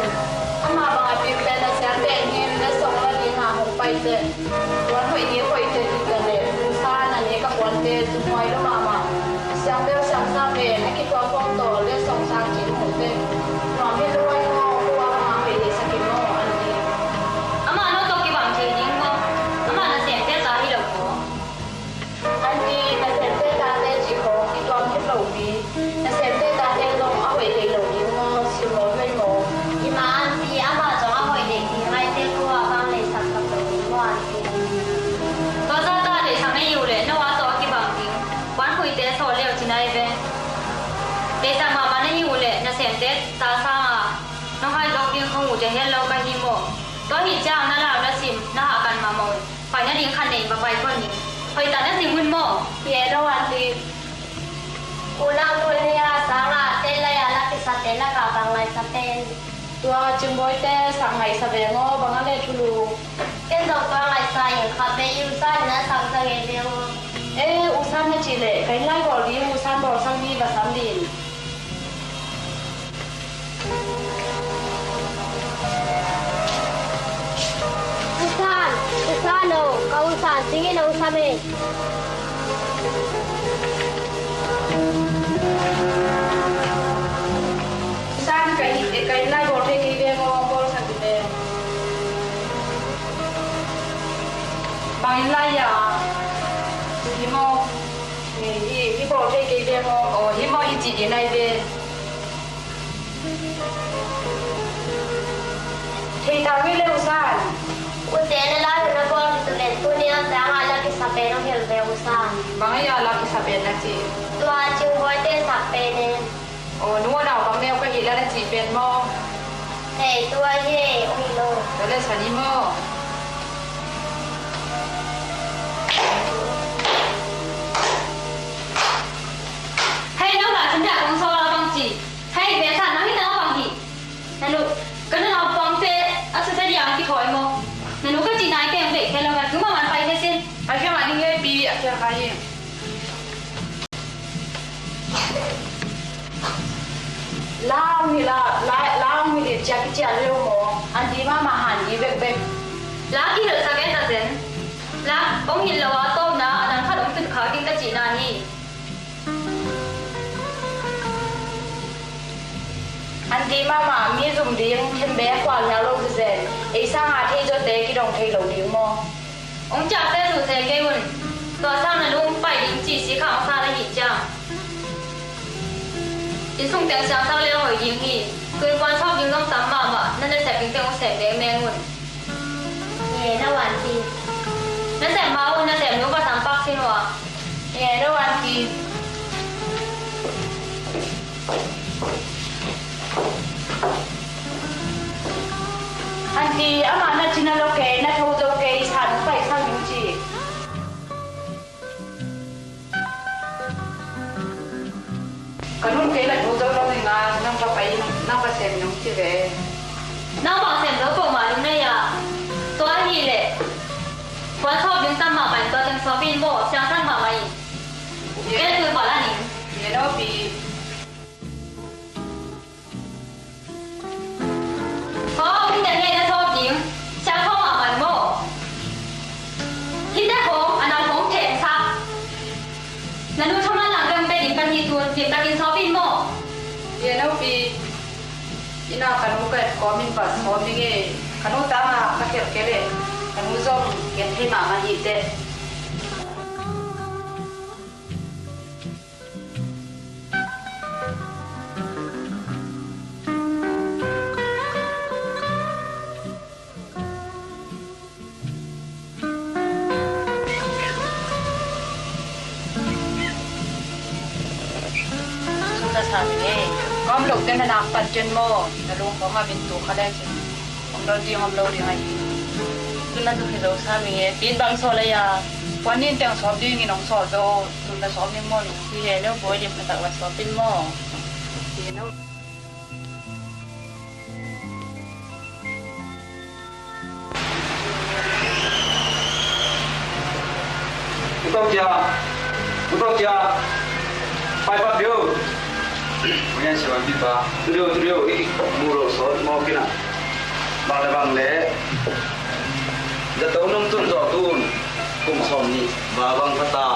amah bang a pik pen a siamte in hin le song la ding a hong pai te. Tuan hoih ni hoih te dih ka leh, nusa na ne ka puante zumhuai lo mahmah. Siang bel siang sa pen a kituak khawng tawh letsong sang kik mu te. Nuam hi lo ai maw, kua bang a hoih lei sa kik maw, an ti. Amah no tawh kibang thei ding maw? Amah nasemte ta hi lo maw? An ti, nasemte tate cih khawng kituak hi lo pi. Nasemte tate zong a hoih thei lo ding maw, sim lo thei maw? Hi mah an ti, amah zong a hoih deih ding ngaite kua bang leisak tak lo ding maw an ti. Tua zah ta leisak na hi uh leh no a tawh a kibang ding puan khuite sawh leu ci nai ve. Leisak mahmah na hi uh leh nasemte ta sanga nong hai dok ding khong uh te hian lo ka hi maw? Tua hi ciang na lau na sim na hah kan mahmah uh. Pai nading khat nei va pai khon ni. Hoih ta na sim hun maw? Hi e lo an ti. Kulang tui ni a sanga tel lai a la kisa tel la ka bang lai sa pen. Tua Cingbawi te sak ngaihsa veng aw, bang a le thulu. Ken zong tua ngaihsa ing, khat vei i U San in a sak za ngei veng aw. E, U San na cih leh ka inn lai bawl ding, U San bawlsak ni, va sam dih in. U San, U San aw, ka U San sing in a U San e. U San, ka inn, ka inn lai bawl thei kei veng aw, bawlsak dih ve. Bang inn lai a? Hi maw? Hi, hi, hi bawl thei kei veng aw. Aw, hi maw, hi cih dih nai ve. Thei ta ngei le U San. U Te, na lai hun a bawl hi tu len, tuni a ciang a la kisa pen hong hilh ve U San. Bang a la kisa pen na cih? Tua Cingbawi te sak pen e. Aw, nu aw, nau kam neu ka hi la na cih pen maw? Hei, tua hi, hong hi lo. Tua le sa ni maw? Hei, nau la cin dah kong sawl a bang ci. Hei, ve sa nang hi ta bang hi. Nanu, ka nunau pangte a sese diang kithawi maw? Nanu ka cih nai teng veih kei lo, ka tu ma man pai kei sin. A khiang a ding ei pi, a khiang a ding. Lau ni la, la, lau ni li cia ki cia leu maw? An di ma ma han di vek vek. La ki hel sa ve ta zen. La, ong hil lo a tawm na, a dan khat ong tut kha ding ka cih na ni. An di mahmah, mi zum ding thembe a khual hiau lo zezen, ei sanga thei zawte kidong thei lo ding maw? Ong ciakte zuhse kei un. Tua sang na nu ong pai ding ci si kha ong sa na hi ciang. Inn sung teng siangsak le hoih ding hi. Tui puan sawp ding zong tam mahmah, na nasep ding teng ong sem mengmeng un. Nge na wanti. Na sem ma un, na sem nu ka sam pak sin ua. Nge na wanti. Anti, ama na cina lo kei, na tho zo kei, sa nu pai sang nu ci. Ka nun kei la thu zo lo hi nga, nang va pai, nang va sem nong ci ve. Nang va sem zo peuhmah ding na hi a. Tua hi leh puan sawp ding tam mahmah in, tua teng sawp in maw, siangsan mahmah in. Kei tui pah la ning. Ye no pi. Hong, hong deng hei na thawk ding. Siangtho mahmah maw? Hih tek hong, a nau hong thengsak. Na nu thaman lang deng pe ding kan hi tun, limtakin sawp in maw? Ye no pi. Ina ka nu ka et kawm in va sawp ding e. Ka nu tanga ka khelh kei leh ka nu zong gen thei mahmah hi teh. Sum na sa ning ei. Ka om loh teh na nak pan ken maw? Na lung kong a min tu kha leh cin. Om lo ding, om lo ding ahi. Tun na zuk hi zo sa ning ei. Pi in bang sawl ei a. Puan nin teng sawp ding in hong sawl zo. Tun na sawp ning maw ni. Hi he no bawi, lim phatak va sawp in maw. Hi no. Utok cia, utok cia. Pai pak dio. Uyan siwan pipa. Tudio, tudio, i mu lo sawt mawk in a. Bang le bang le. Zato nong tun zawh tun. Kum sawm nih va bang pha ta.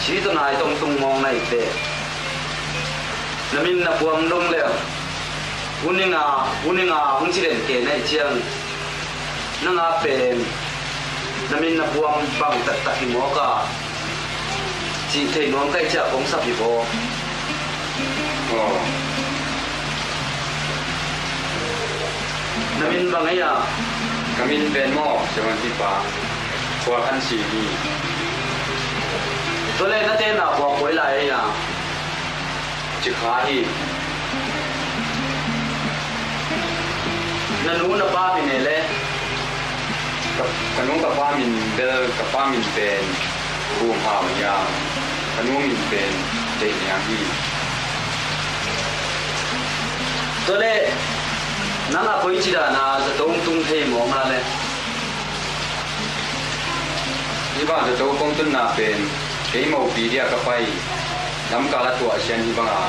Si tawh nai tong tung mawng na hi teh. Na min na puam dong leh. Huninga, huninga hong ci den kei na hi ciang. Nanga pen na min na puam bang taktak hi mawk a. Cih thei nuam ka hih ciang kong sap hi baw. Aw. Na min bang ei a? Ka min pen maw, Siaman Pipa. Khua Khan Si hi. Tua leh na tenna khua koi lai ei a? Cikha hi. Na nu na pa min ei leh? Ka, ka nu ka pa min bel, ka pa min pen Rum Hau hi a, ka nu min pen Deih Niang hi. Tua leh Nang a koici dana zato hong tung thei mawk na le? Hih bang zato kong tunna pen kei mopi dia ka pai lamkal a tuahsian hih banga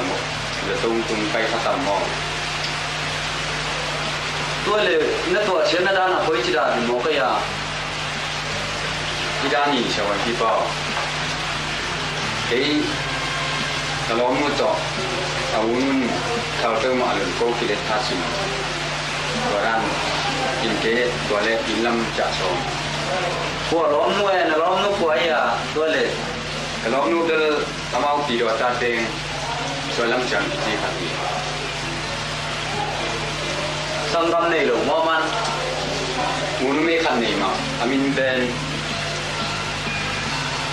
zato hong tung kai kha tam maw? Tua le na tuahsian na dana koici dan hi mawk a ia? I dan in siavuan pipa aw, kei ka lawmnu tawh a unun thal peuhmah lun ko kilet kha sin. Tua dan in kei tua le inn lam ciah sawm. Kua lawmnu e, na lawmnu kua ia? Tua le ka lawmnu bel amau pi dua ta teng suai lam ciang kici khat hi. Sanggam nei lo maw man? Unumi khat nei mah, a min pen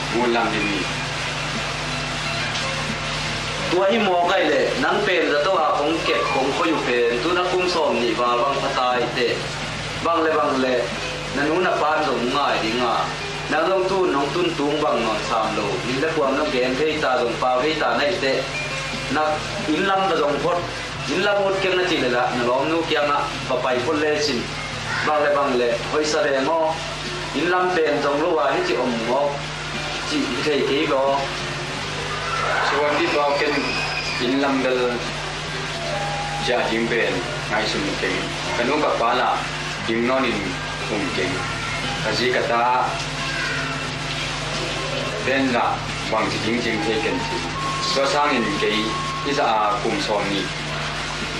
Ngun Lam Lim hi. Tua hi mawk ai le, nang pen zato a kong kep kong khoi uh pen tu na kum sawm nih val bang pha ta hi teh. Bang le bang le na nu na pan zong ngai ding a, nang zong tu nong tun tung bang nawn sam lo, inn le kuam zong gen thei ta, zong pau thei ta na hi teh. Na inn lam va zong phot, inn lam ut keng na cih le lah na lawmnu kiangah va pai phot lecin bang le bang le hoihsa veng aw. Inn lam pen zong lo a hih ci om mawk cih hi thei kei lo. Suan dih pau ken inn lam bel ciah ding pen ngaihsun keng. Ka nu ka pa lah ding nawnin um keng. Ka zi ka ta pen lah bangci ding cing thei ken ci. Tua sangin kei i za a kum sawm nih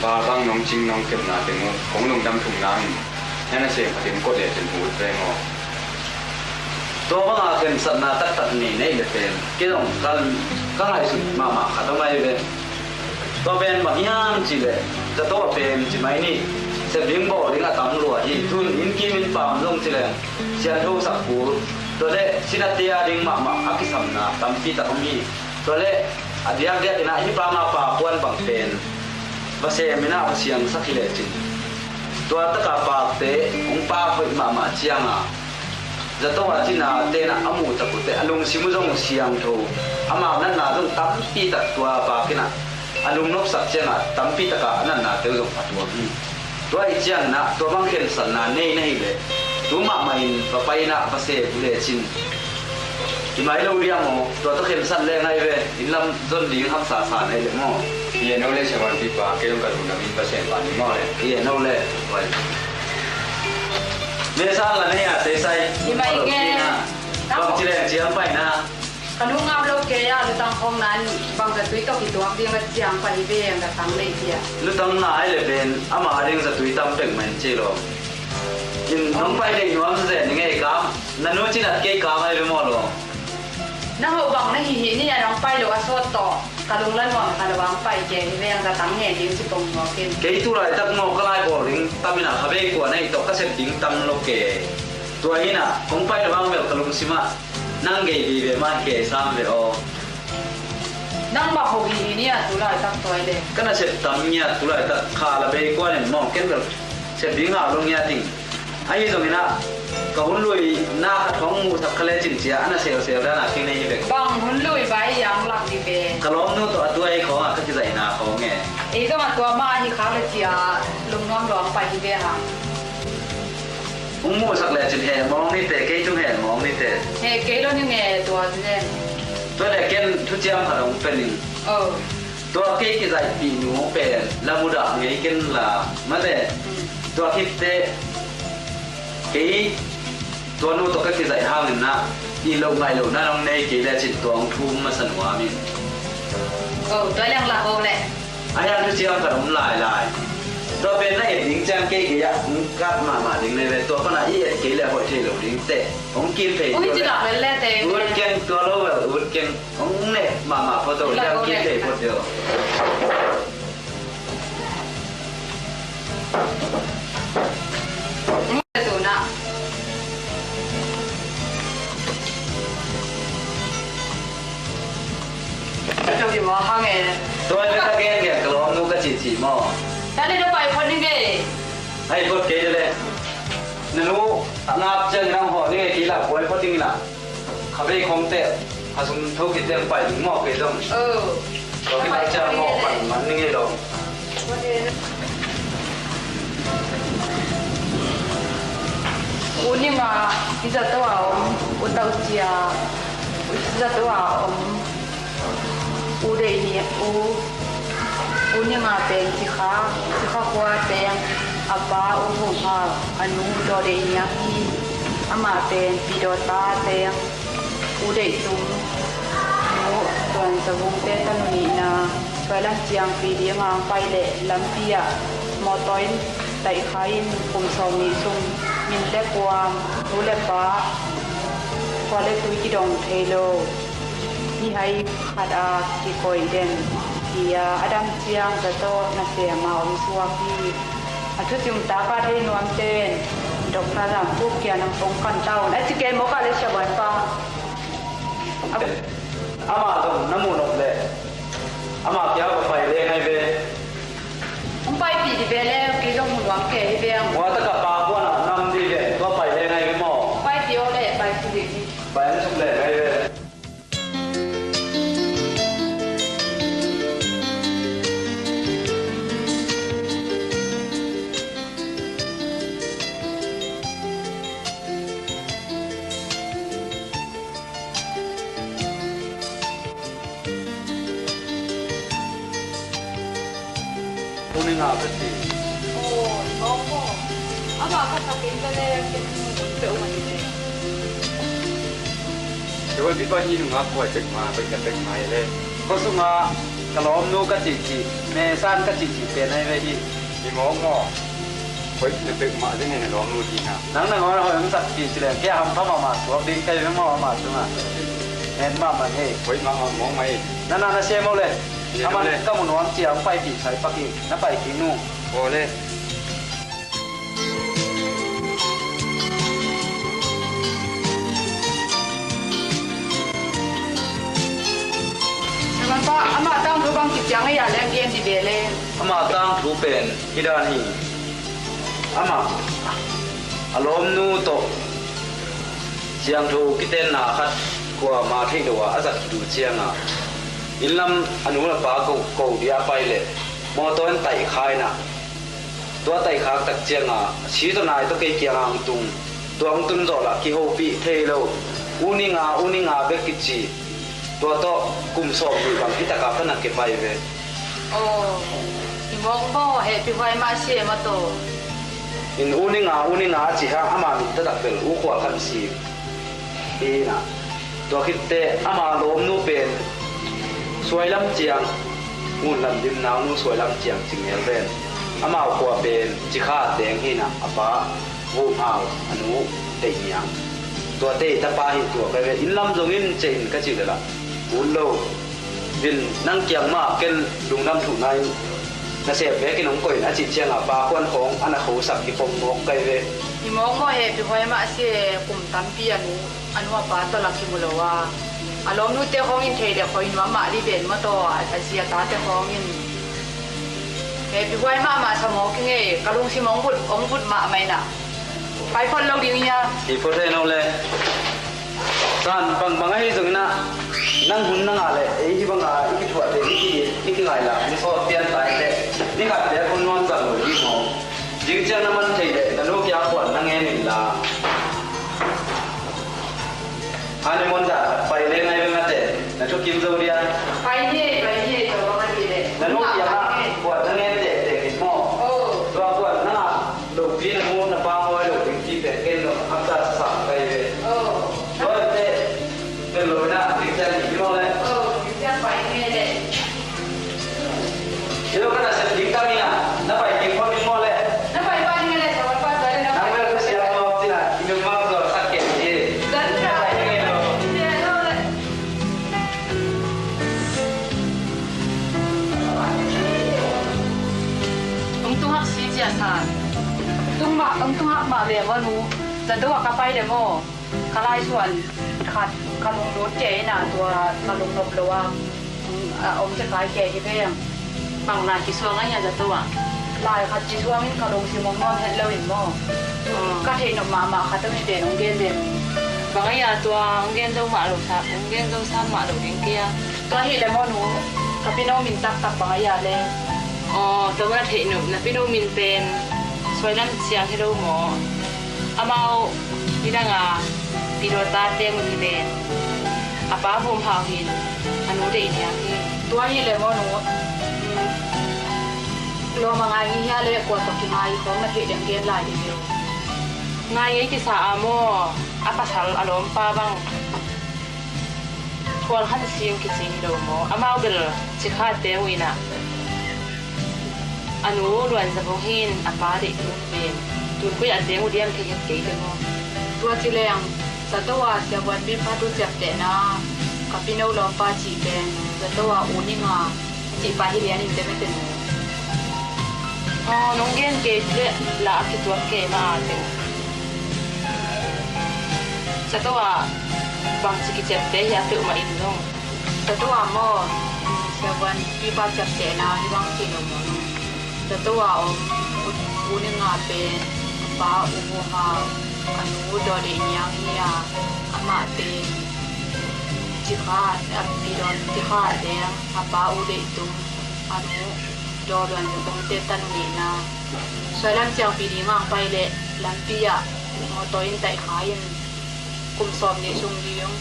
val bang nong cing nong kepna teng uh kong lungdam thum nangin na nasem khatin kawh lecin ut veng aw. Tua banga khensatna taktak nei neih le pen kei zong ka, ka ngaihsut mahmah khat a mai ve. Tua pen bang hiam cih leh zato a pen ci mai ni. Sep ding bawl ding a tam lua hi. Tun inn kim inn pam zong ci leng siantho sak kul, tua le sinate a ding mahmah a kisamna tampi tak om hi. Tua le a diakdiak inah hih pama pa puan bang pen va sem inah va siangsak hi lecin tua taka pakte hong pak hoih mahmah cianga zato a cina tenah a muh tak uh teh a lungsim uh zong siangtho, amau natna zong tampi tak tua a pakinah a lungnopsak ciangah tampi takah a natnate uh zong a tuam hi. Tua ih cianginah tua bang khensatna nei na hih leh tu mahmah in va pai inah va sep uh lecin i mai lo liang aw. Tua tawh khensat leng ahi ve. Inn lam zon ding haksa sa na hi leh maw? I en no le siavuan pipa kei zong ka lungdam in va sem pan ni maw le? I en no le. Vai. Mesa la nei a teisai. I mai nge. Bang ci leng ciang pai na. Ka nu ngap lo kei a lutang khawng nan bang zatui tawh kituak ding a ciang pai hi ve ang ka tang nei cia. Lutang na ai le pen ama ding zatui tam pek man ci lo. In nong pai dei nuam zen ngei kam. Na nu cinat kei kam ai ve maw lo. Na hoh bang na hihih ni a nong pai lo a sawt tawh ka lungla nuam kha lo ang pai kei hi ve ang ka tang ngen ding ci pong nuam kin. Kei tu laitak maw ka lai bawl ding tam inah kha vei kua na ih tawh ka sep ding tam lo kei. Tua hinah kong pai lo ang bel ka lungsimah nang gei vive mah hi kei sam ve aw. Nang mah ho hi hi ni a tu laitak tua hi le. Ka nasep tam ni a tu laitak kha la bei kuan in mawng ken bel sep ding hau lo ngiat ing. Ahi zongin ah ka hun lui na khat hong muhsak kha lecin cia a na seuseu dan a kei nei hi bek. Bang hun lui bai yang lak hi ve. Ka lawmnu tawh a tu ahi khawng a ka kizaihna khawng e. Ei zong a tua mah ahi khak le cia lungnuam lawng pai hi ve hang. Hong muhsak lecin heh mawng nite, kei tung heh mawng nite. He kei lo ni nge tua nen. Tua le ken thuciam khat hong pe ning. Oh. Tua kei kizaihpih nu pen la mudah ngei ken la mate. Mm. Tua khit teh kei tua nu tawh ka kizaih hangin na i lo ngaih lo na nong nei kei lecin tua hong thum masa nuam in. Oh, tua leng la ho le. A hian thuciam khat om lailai. Tua pen na et ding ciang kei kei ah hong kat mahmah ding nei ve. Tua pana i et kei le hoih thei lo ding teh hong kim thei. Ui, tua ci le dak lel le te. Ut keng tua lo vel ut keng hong neh mahmah photo hian kim thei phot deuh. Tuna. Tua hi maw hang e. Tua hi ka gen gen ka lawmnu ka cihcih maw? Tani na pai phot ni ngei. Ai phot kei le. Na nu a ngap ciang nang hawh ni ngei kei la buai phot ding la. Kha vei khawng teh a sum tho khit teh pai ding maw kei zong. Tua khit lai ciang maw pan man ni ngei lo. U Ninga i zato a om, U Tauh Cia i zato a om, U Deih Nia, U, U Ninga pen Cikha, Cikha khua teng, a pa U Vum Hau, a nu Daw Deih Nia hi, amah pen Pi Daw ta teng, U Deih Tum, nu Tuan Za Vung te tanu nihna, Suai lam ciang pi ding a pai leh lampi ah mawtaw in taihkha in kum sawm nih sung min le kuam, nu le pa, khua le tui kidong thei lo. Ni hai khat a kikoih den hi a, a dam ciang zato nasem a om suak hi. A thucium tak a thei nuam ten Doctor Lam Khup kiang nang kong kan ta un, a ci kei mawk a le, Sia Buai pa. Amah zong na muh nop leh amah kiang va pai leng ai ve. Hong paipih dih ve le, kei zong mu nuam kei hi ve ang. Tua tak a pa kuan ah nam dih ve, tua pai leng ai ve maw? Paipih aw le, pai suk dih. Pai an suk leng ai ve. U Ninga ka ci. Aw, i mawk maw? Amah ka sak in ka le, ken mun peuhmah hi le. Kei pi pa hi nungak kuai pek ma, pek ka pek ma hi le. Khuasung ah ka lawmnu ka cihcih, mesan ka cihcih pen ai ve hi. I mawk maw? Hoih na peuhmah ding hi na lawmnu hi na. Nang nangawn a hoih hong sakpih ci leng kei a hampha mahmah suak ding ka hi ve maw, amah sungah. Hen mahmah hi. Hoih mahmah mawk mah hi. Na na na sem aw le. Aman ka mu nuam ciang paipih sai pak hi. Na pai kik nu. Aw le. Amah tangthu bang kiciang a, a leng gen dih ve le. Amah tangthu pen hih dan hi. Amah a lawmnu tawh siangtho kitenna khat kuamah theih lo a a zat khit uh ciangah, inn lam a nu le pa ko, ko dih a pai leh mawtaw in taihkha in ah, tua taihkhak tak ciangah si tawh nai tawh kei kiangah hong tung. Tua hong tun zawh lah kihopih thei lo. U Ninga, U Ninga bek kici. Tua tawh kum sawm nih bang hi tak a pan a kipai ve. Aw, i mawk maw, hehpih huai mah si e maw taw. In U Ninga, U Ninga a ci hang, ama min taktak bel U Khua Khan Sim hi in ah. Tua khit teh ama lawmnu pen Suai lam ciang, Ngun lam dim naunu Suai lam ciang ci ngel ven. Amau khua pen Cikha teng hi in ah, a pa Vum Hau, a nu Deih Niang. Tuate i tapa hi, tua ka ve. Inn lam zongin ciah in ka cih leh lah ut lo. Vin, nang kiang mah ken lungdam thuhna in nasem bekin hong koih in a cih ciangah pa kuan khawng a na khosak kipom mawk ka hi ve. I mawk maw, hehpih huai mah si e, kum tampi a nu, a nu a pa tawh lah kimu lo a, a lawmnute khawng in thei leh khoi nuam mah dih ven maw taw, a zi a tate khawng in. Hehpih huai mahmah sa mawk ing ei, ka lungsim hong vut, hong vut mahmah in ah. Pai phot lo ding hia? Hi phot hen aw le. San bangbang ahi zongin ah, nang hun na ngah leh ei hih banga i kithuahte, i ki, i kingaih lah hong sawt pian ta in teh, ni khat bek hong nuamsak lo ding maw? Ding ciang na man theih leh na nu kiang kuan na ngen inla. Honeymoon dan khat pai leng ai ve mate, na thukim zo dia. Pai ni, pai ni, tua bang a dih leh. Na nu kiangah kuan na ngen tehteh in maw? Oh. Tua kuan na ngah lopi, na nu na pa ngoi lo ding ci pen ken lo, hapta sang kai ve. Oh. Tua teh, ken lo na, ding ciang ni maw le? Oh, ding ciang pai ni le. Hi lo, ka nasep ding tam ing a, na pai ding phot ding maw le? Na pai pah ding a le, sa pai pah ding a le, na pai. Nang bel ka siam mawk cih na, i nungmang zaw sak kei hi. Na pai ding a lo. Hong tung hak si cia sa. Tung mah, hong tung hak mah ve maw nu. Zato ah ka pai le maw. Ka laisuan khat ka lunglut kei in a, tua ka lungnop lo a, a om te kai kei hi veng. Bang lai kisuang a hia zato ah? Lai khat kisuang in ka lungsim hong nuam het lo in maw. Ka theih nop mahmah khat om hi ven, hong gen den. Bang a hia tua hong gen zo mah lo sa, hong gen zo sam mah lo ding kei a. Tua hi le maw nu, ka pino min taktak bang a hia le? Aw, tua bang a theih nop, na pino min pen Suai lam ciang hi lo maw? Amau Nidanga Pi Dawn tate mun hi ven. A pa Vum Hau hi in, a nu deih niang hi. Tua hi leh maw nu, lawm a ngai hi hia leh kua tawh kingai khawng na theih leng gen lai ding hi lo. Ngai ngei kisa a maw, a pasal a lawmpa bang Thual Khan Sing kici hi lo maw? Amau bel Cikha teng uh in ah, a nu Luan Za Bung hi in, a pa deih tung pen. Tun koi a teng uh diam thei het kei ve maw? Tua ci leng, zato a Sia Vuan Pi pa tu ciaptehna, ka pino lawmpa cih pen zato a U Ning a cih pa hi lian in te mete nu. Aw, nong gen kei leh la a kituak kei mah a teng. Zato ah bangci kiciapte hi a peuhmah in zong. Zato ah maw, Sia Vuan Pi pa ciaptehna hi bang ci lo maw. Zato ah om U Ning a pen, a pa U Hau, a nu Daw Deih Niang hi a, amah pen Cikha, a Pi Dawn Cikha teng, a pa U Deih Tung, a nu Daw Luan Za Bung te tanu nihna. Suai lam ciangpi ding ang pai leh lampi ah mawtaw in taih kha in kum sawm nih sung ding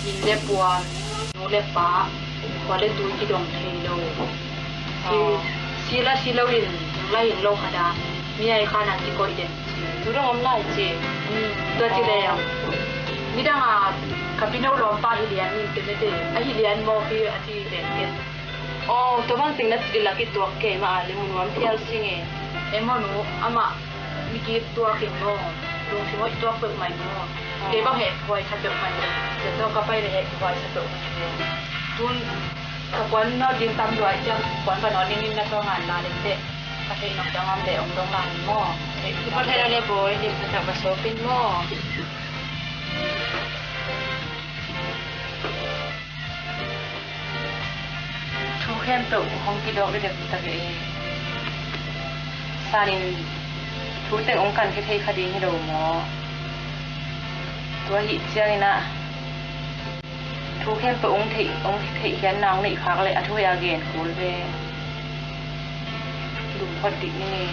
inn le puan, nu le pa, khua le tui kidong thei lo. Si, si la si lo in, nang la in lo khat a, mi ai khan an kikoih den. Tu dong om lai ci. Tua ci leng, midang a ka pino lawmpa hi lian in te mete, a hi lian maw hi a ci leng ken. Aw, tua bang teng na cih leh la kituak kei mah a leh mu nuam phial sing e. E maw nu, amah mi kituak in maw, lungsim hoih tuak peuhmah in maw. Kei bang hehphuai sa peuhmah in. Zato ka pai leh hehphuai sa peuhmah in. Tun ka puan nawt ding tam lua ciang, puan ka nawt ding in na tua ngan la leh teh. Ka theih nop dang am leh ong dong la in maw. Ka theih nop dang am leh bawi, lim ka tak ka sawp in maw. Thu khempeuh hong kidawk deuh tak e. Sanin thu teng hong kan khia thei kha ding hi lo maw? Tua hi ciangin ah thu khempeuh hong theih, hong theih khiatna hong neih khak leh a thu a gen kul ve. Lum phot dik ni.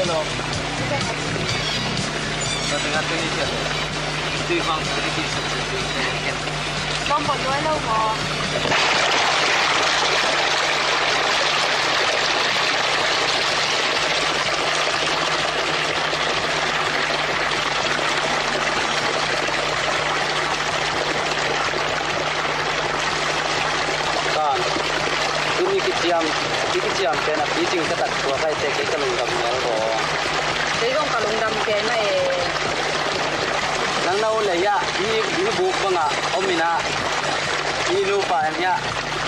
Kan, tuni kiciam, i kiciam pen a picing ka tak tua kai te kei ka lungdam ngal ko. Kei zong ka lungdam kei na e. Nang na u le ya, i, i buk banga, om ina, i nupa en ya.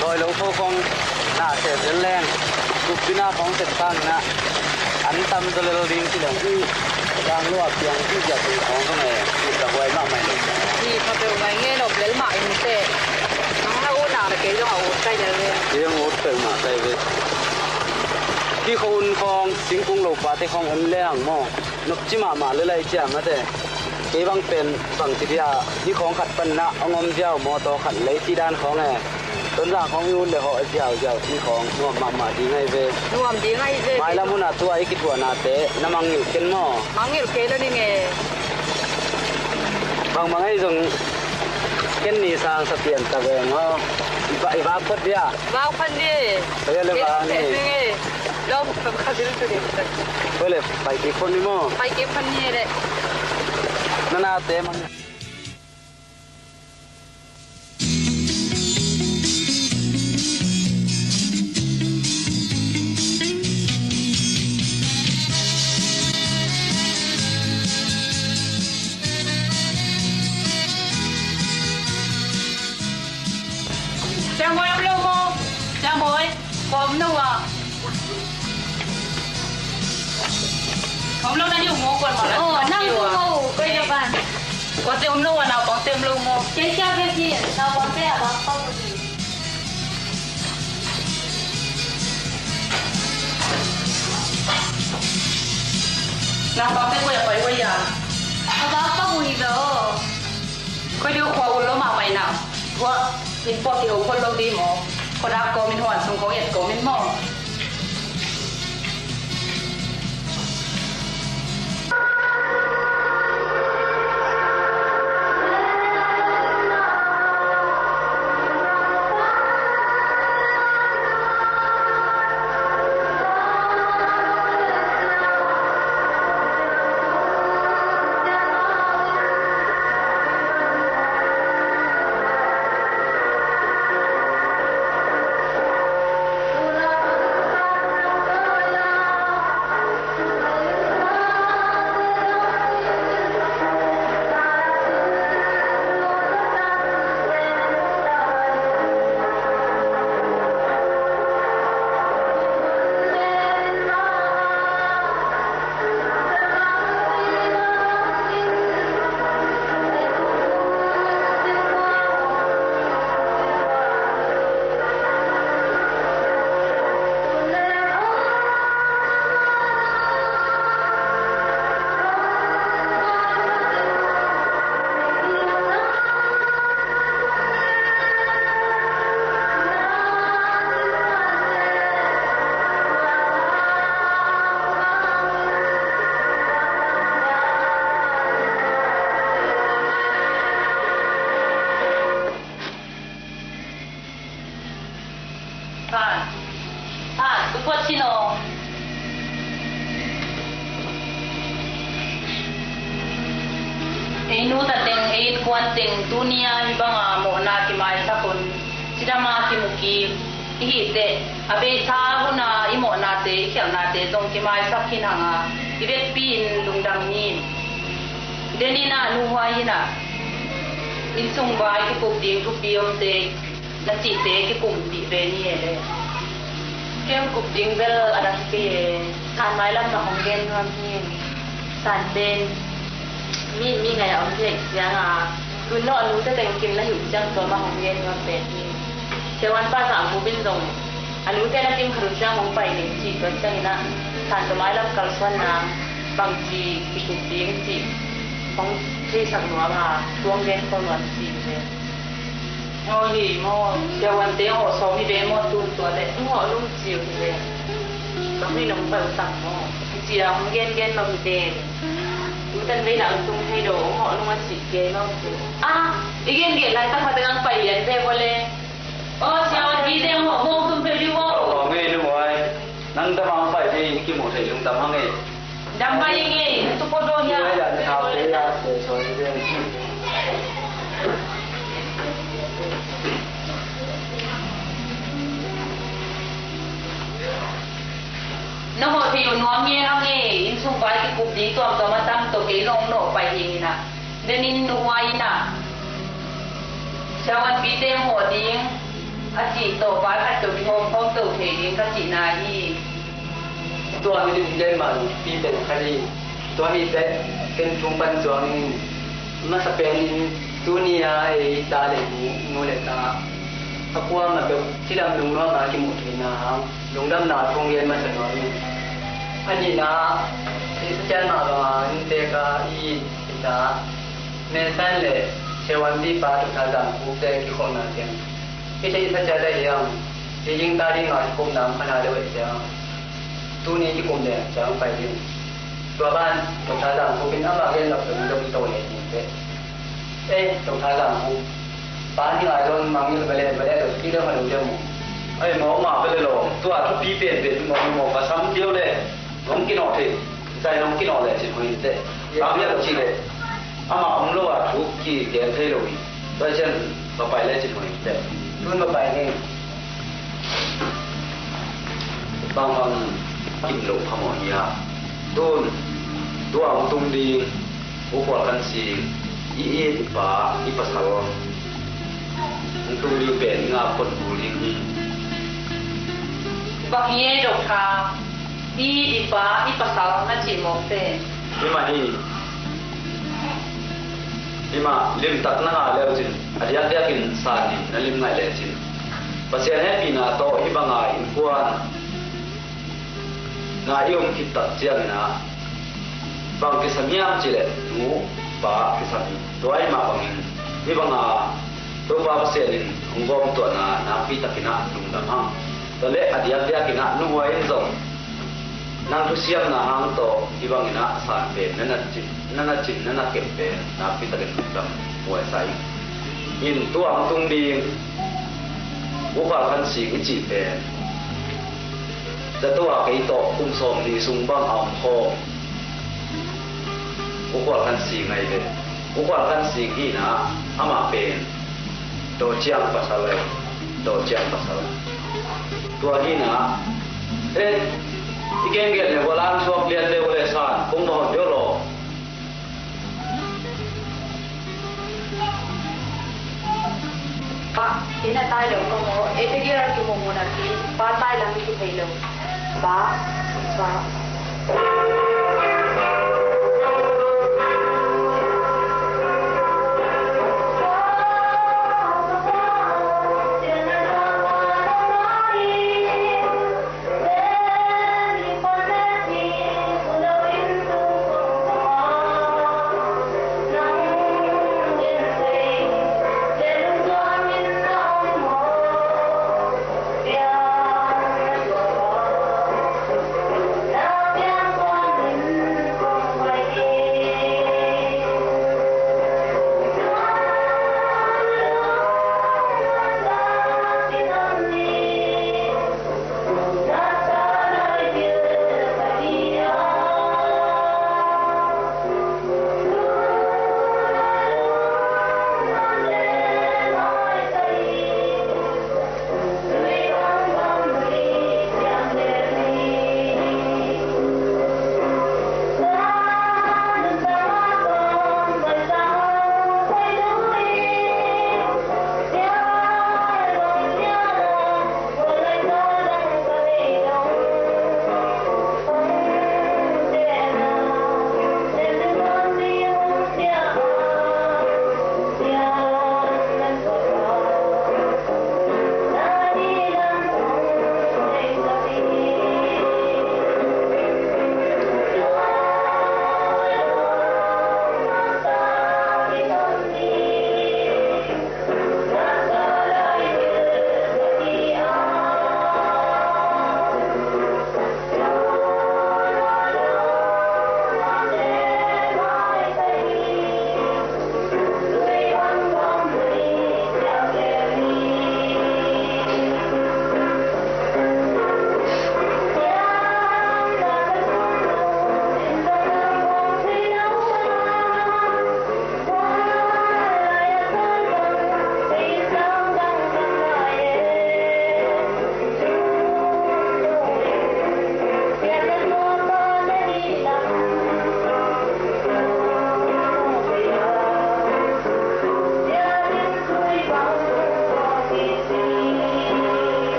Lawi lo kho khong na se zel leng, kuppina khong set pangna an tam zo lel ding ci leng hi. Dang lua piang ci zia tung khong khong e, ci ka huai mahmah lo. Hi, ka peu ngai nge nop lel mah in te. Nang na u na na kei zong a ut kai lel ve. Kei zong ut kai mah kai ve. Ki kho un khong, singkung lo pa te khong en leng maw. Nop ci mahmah le lai ciam na te. Kei bang pen bang ci dia, hi khong khat pan na, ong om ziau maw, taw khat lei ci dan khong e. Tonzang khong i ut le hawh ziauziau ci khong nuam mahmah ding ahi ve. Nuam ding ahi ve. Mailam hunah tua i kituahnate na mangngilh ken maw? Mangngilh kei lo ning e. Bangmang ahi zong ken ni sang sa pian ta veng aw. I va, i vak phot dia. Vak phan di. Tua le vak ni. Ken ning e. Lo, ka bil tu di. Tua le pai kik phot ni maw? Pai kik phan ni le. Na nate mang. Siangbawi om lo maw? Siangbawi, kua om lo ah? Om lo na hi uh maw, kuan mah la. Oh, nang tu maw, koi da ban. Kuate om lo ah, naupangte om lo maw? Kei sia kei si, naupangte a bang pau hi. Naupangte koi a pai uh a? A bang pau hi lo. Koi diu khua ul lo mah pai na. Khua in puak kiho khol lo di maw? Khuadak kawm in huan sung khong et kawm in maw? Pan, pan, tu puat sin aw. Ei nu ta teng, ei innkuan teng, tuni-a hih banga mawhna kimaisak un, cidama kimu kik i hih teh, a beisa huna i mawhnate, i khialhnate zong kimaisak khin hanga, i vekpi-in lungdam ni. Denin ah, nu Huai in ah, inn sung vai kikup ding thupi omte, na cihte kikumpih ve ni e le. Kem kup ding bel a dang kei e. Khan mailam na hong gen nuam hi. San pen mi, mi ngai a om thei ciang a, tun no a nute teng kim na hi uh ciang tua mah hong gen nuam pen hi. Siavuan pa Zahmup in zong a nute na kim khat uh ciang hong pai ning ci tua ciangin ah, San tua mailam kalsuanna bangci kikup ding cih hong theisak nuam a, tuang gen khol nuam ci hi ve. Aw hi maw, siavuante aw sawm hi ve maw, tun tua leh hong aw lum ci uh hi ve. Ka hmuin hong pai uh tak maw. Sia hong gengen mah mite. Tutan vei nak tung thei lo, mawh nung a sih kei mah mite. Ah, i gengen lai tak mah tengah pai lian ve vua le. Oh, sia wan pi teng mawh mawh tung thei lo. Oh, ngei nung wai. Nang dam ang pai thei, kimu thei lungdam hang e. Dam pai ngei, tu ko do nia. Sia wan pi teng mawh tung thei lo. Na hawh thei uh nuam nge hang e, innsung vai kikup ding tuamtuam a tam tawh kei zong nawh pai ding inah. Denin nuhuai inah. Siavuanpite hawh ding a cih tawh vai khat tawh kihawm khawm to thei ding ka cihna hi. Tua hi ding den mah pi pen khat hi. Tua hi teh ken thum pan cuang in masa pen in tuni a ei ta le nu, nu le ta a kuamah bek cidam lungnuam a kimuh theihna hang. Lungdamna thu gen masa nuam ing. A nihna, i Pasian mah banga inntek a i it hita, Nelson le Siavuanpi pa Doctor Zam Khup te kikhopna ciang i theihsa ciat ahi hang, hi ding ta ding a kikhopna om kha na deuh ahih ciang tuni kikum leng ciang pai ding. Tua ban Doctor Zam Khup in amah gen lok pen dong to le ding teh. Eh, Doctor Zam Khup. Pa ni ngai lon mang ni bale bale lo ki lo ma lo deu mo. Ai mo ma bale lo. Tua thupi pen pen mo mo ka sam deu le. Nong kinawh thei. Zai nong kinawh le cin hoih te. Bang ya lo ci le. Ama om lo a thu ki gen thei lo hi. Zai cian ba pai le cin hoih te. Tun ba pai ni. Bangbang kim lo phamawh hi a. Tun tua hong tung ding U Khual Khan Sing i it i pa i pasal hong tung ding pen i ngak pon kul ding hi. Bang hi e Doctor, i it i pa i pasal na cih mawk pen? Himah hi. Himah limtak na ngah leucin a diakdiakin san in na lim ngaih lecin Pasian hehpihna tawh hih banga innkuan na i om khit tak ciangin ah bang kisam hiam cih leh nu pa kisam hi. Tua ahih mah bangin hih banga Topa Pasian in hong gawmtuahna nakpi takin ah lungdam hang. Tua leh a diakdiakin ah nuhuai in zong nang thusiamna hang tawh hih bangin ah san pen na na cin, na na cin, na na kem pen nakpi takin lungdam huai sa ing. In tua hong tung ding U Khual Khan Sing i cih pen zato a kei tawh kum sawm nih sung bang a om khawm U Khual Khan Sing ahi ve. U Khual Khan Sing hi na, amah pen Daw Ciang pasal ahi. Daw Ciang pasal. Tua hi na, eh, i kengkel le walang suak lian le wale san kong mahon deuh law. Pa, inn a tai lo ka maw? Ei te gera ki maw maw na ki, pa tai lam ki thei lo. Pa, pa.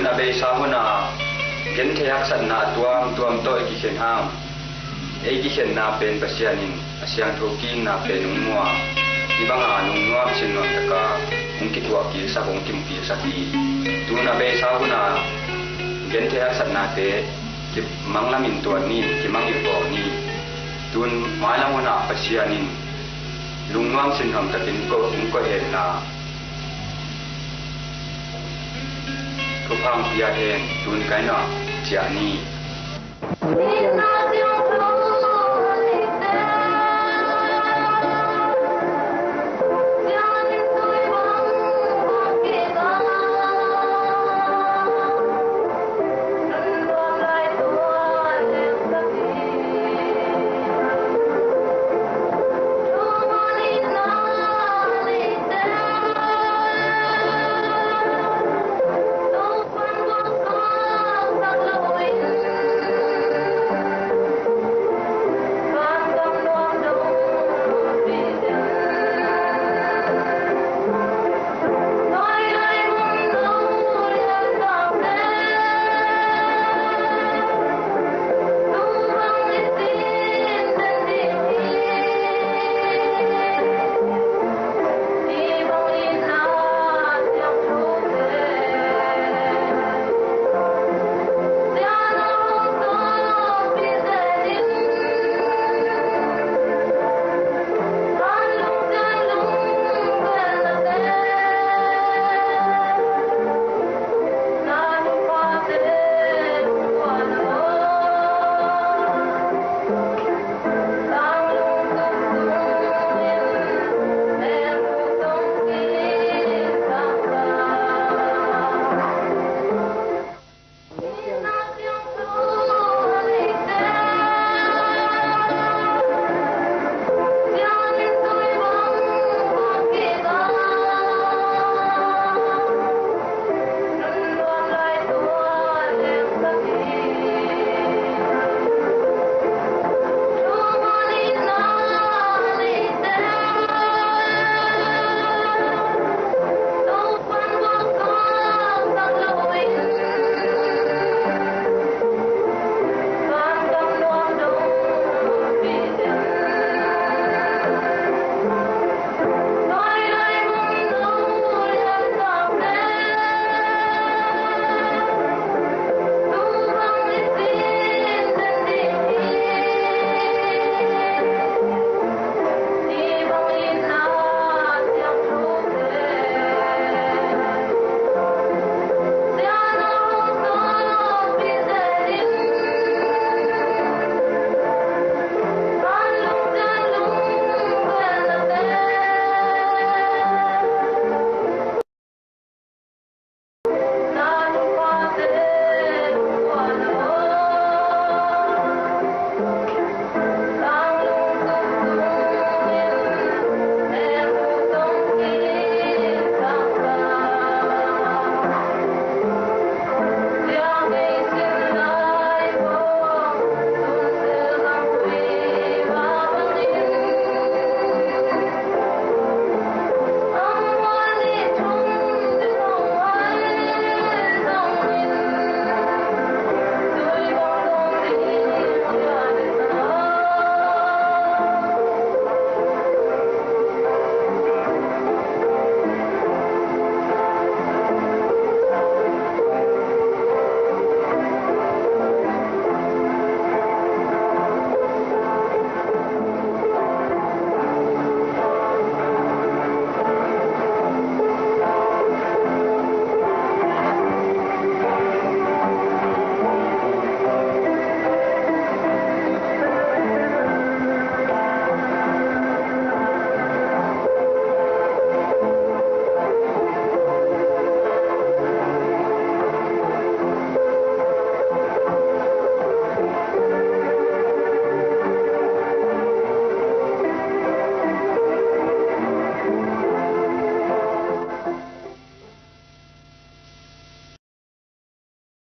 A beisa hunah genthei haksatna tuamtuam tawh i kikhen hang, ei kikhenna pen Pasian in a siangtho kikna pen hong muang, hih banga lungnuam sinnuam taka hong kituah kilsak, hong kimu kilsak hi. Tun a beisa hunah genthei haksatnate kimanglamin tuan ni, kimangilh bawl ni. Tun mailam hunah Pasian in lungnuam sinnuam takin ko, hong koihenna thupha hong pia hen. Tun kainah ciah ni.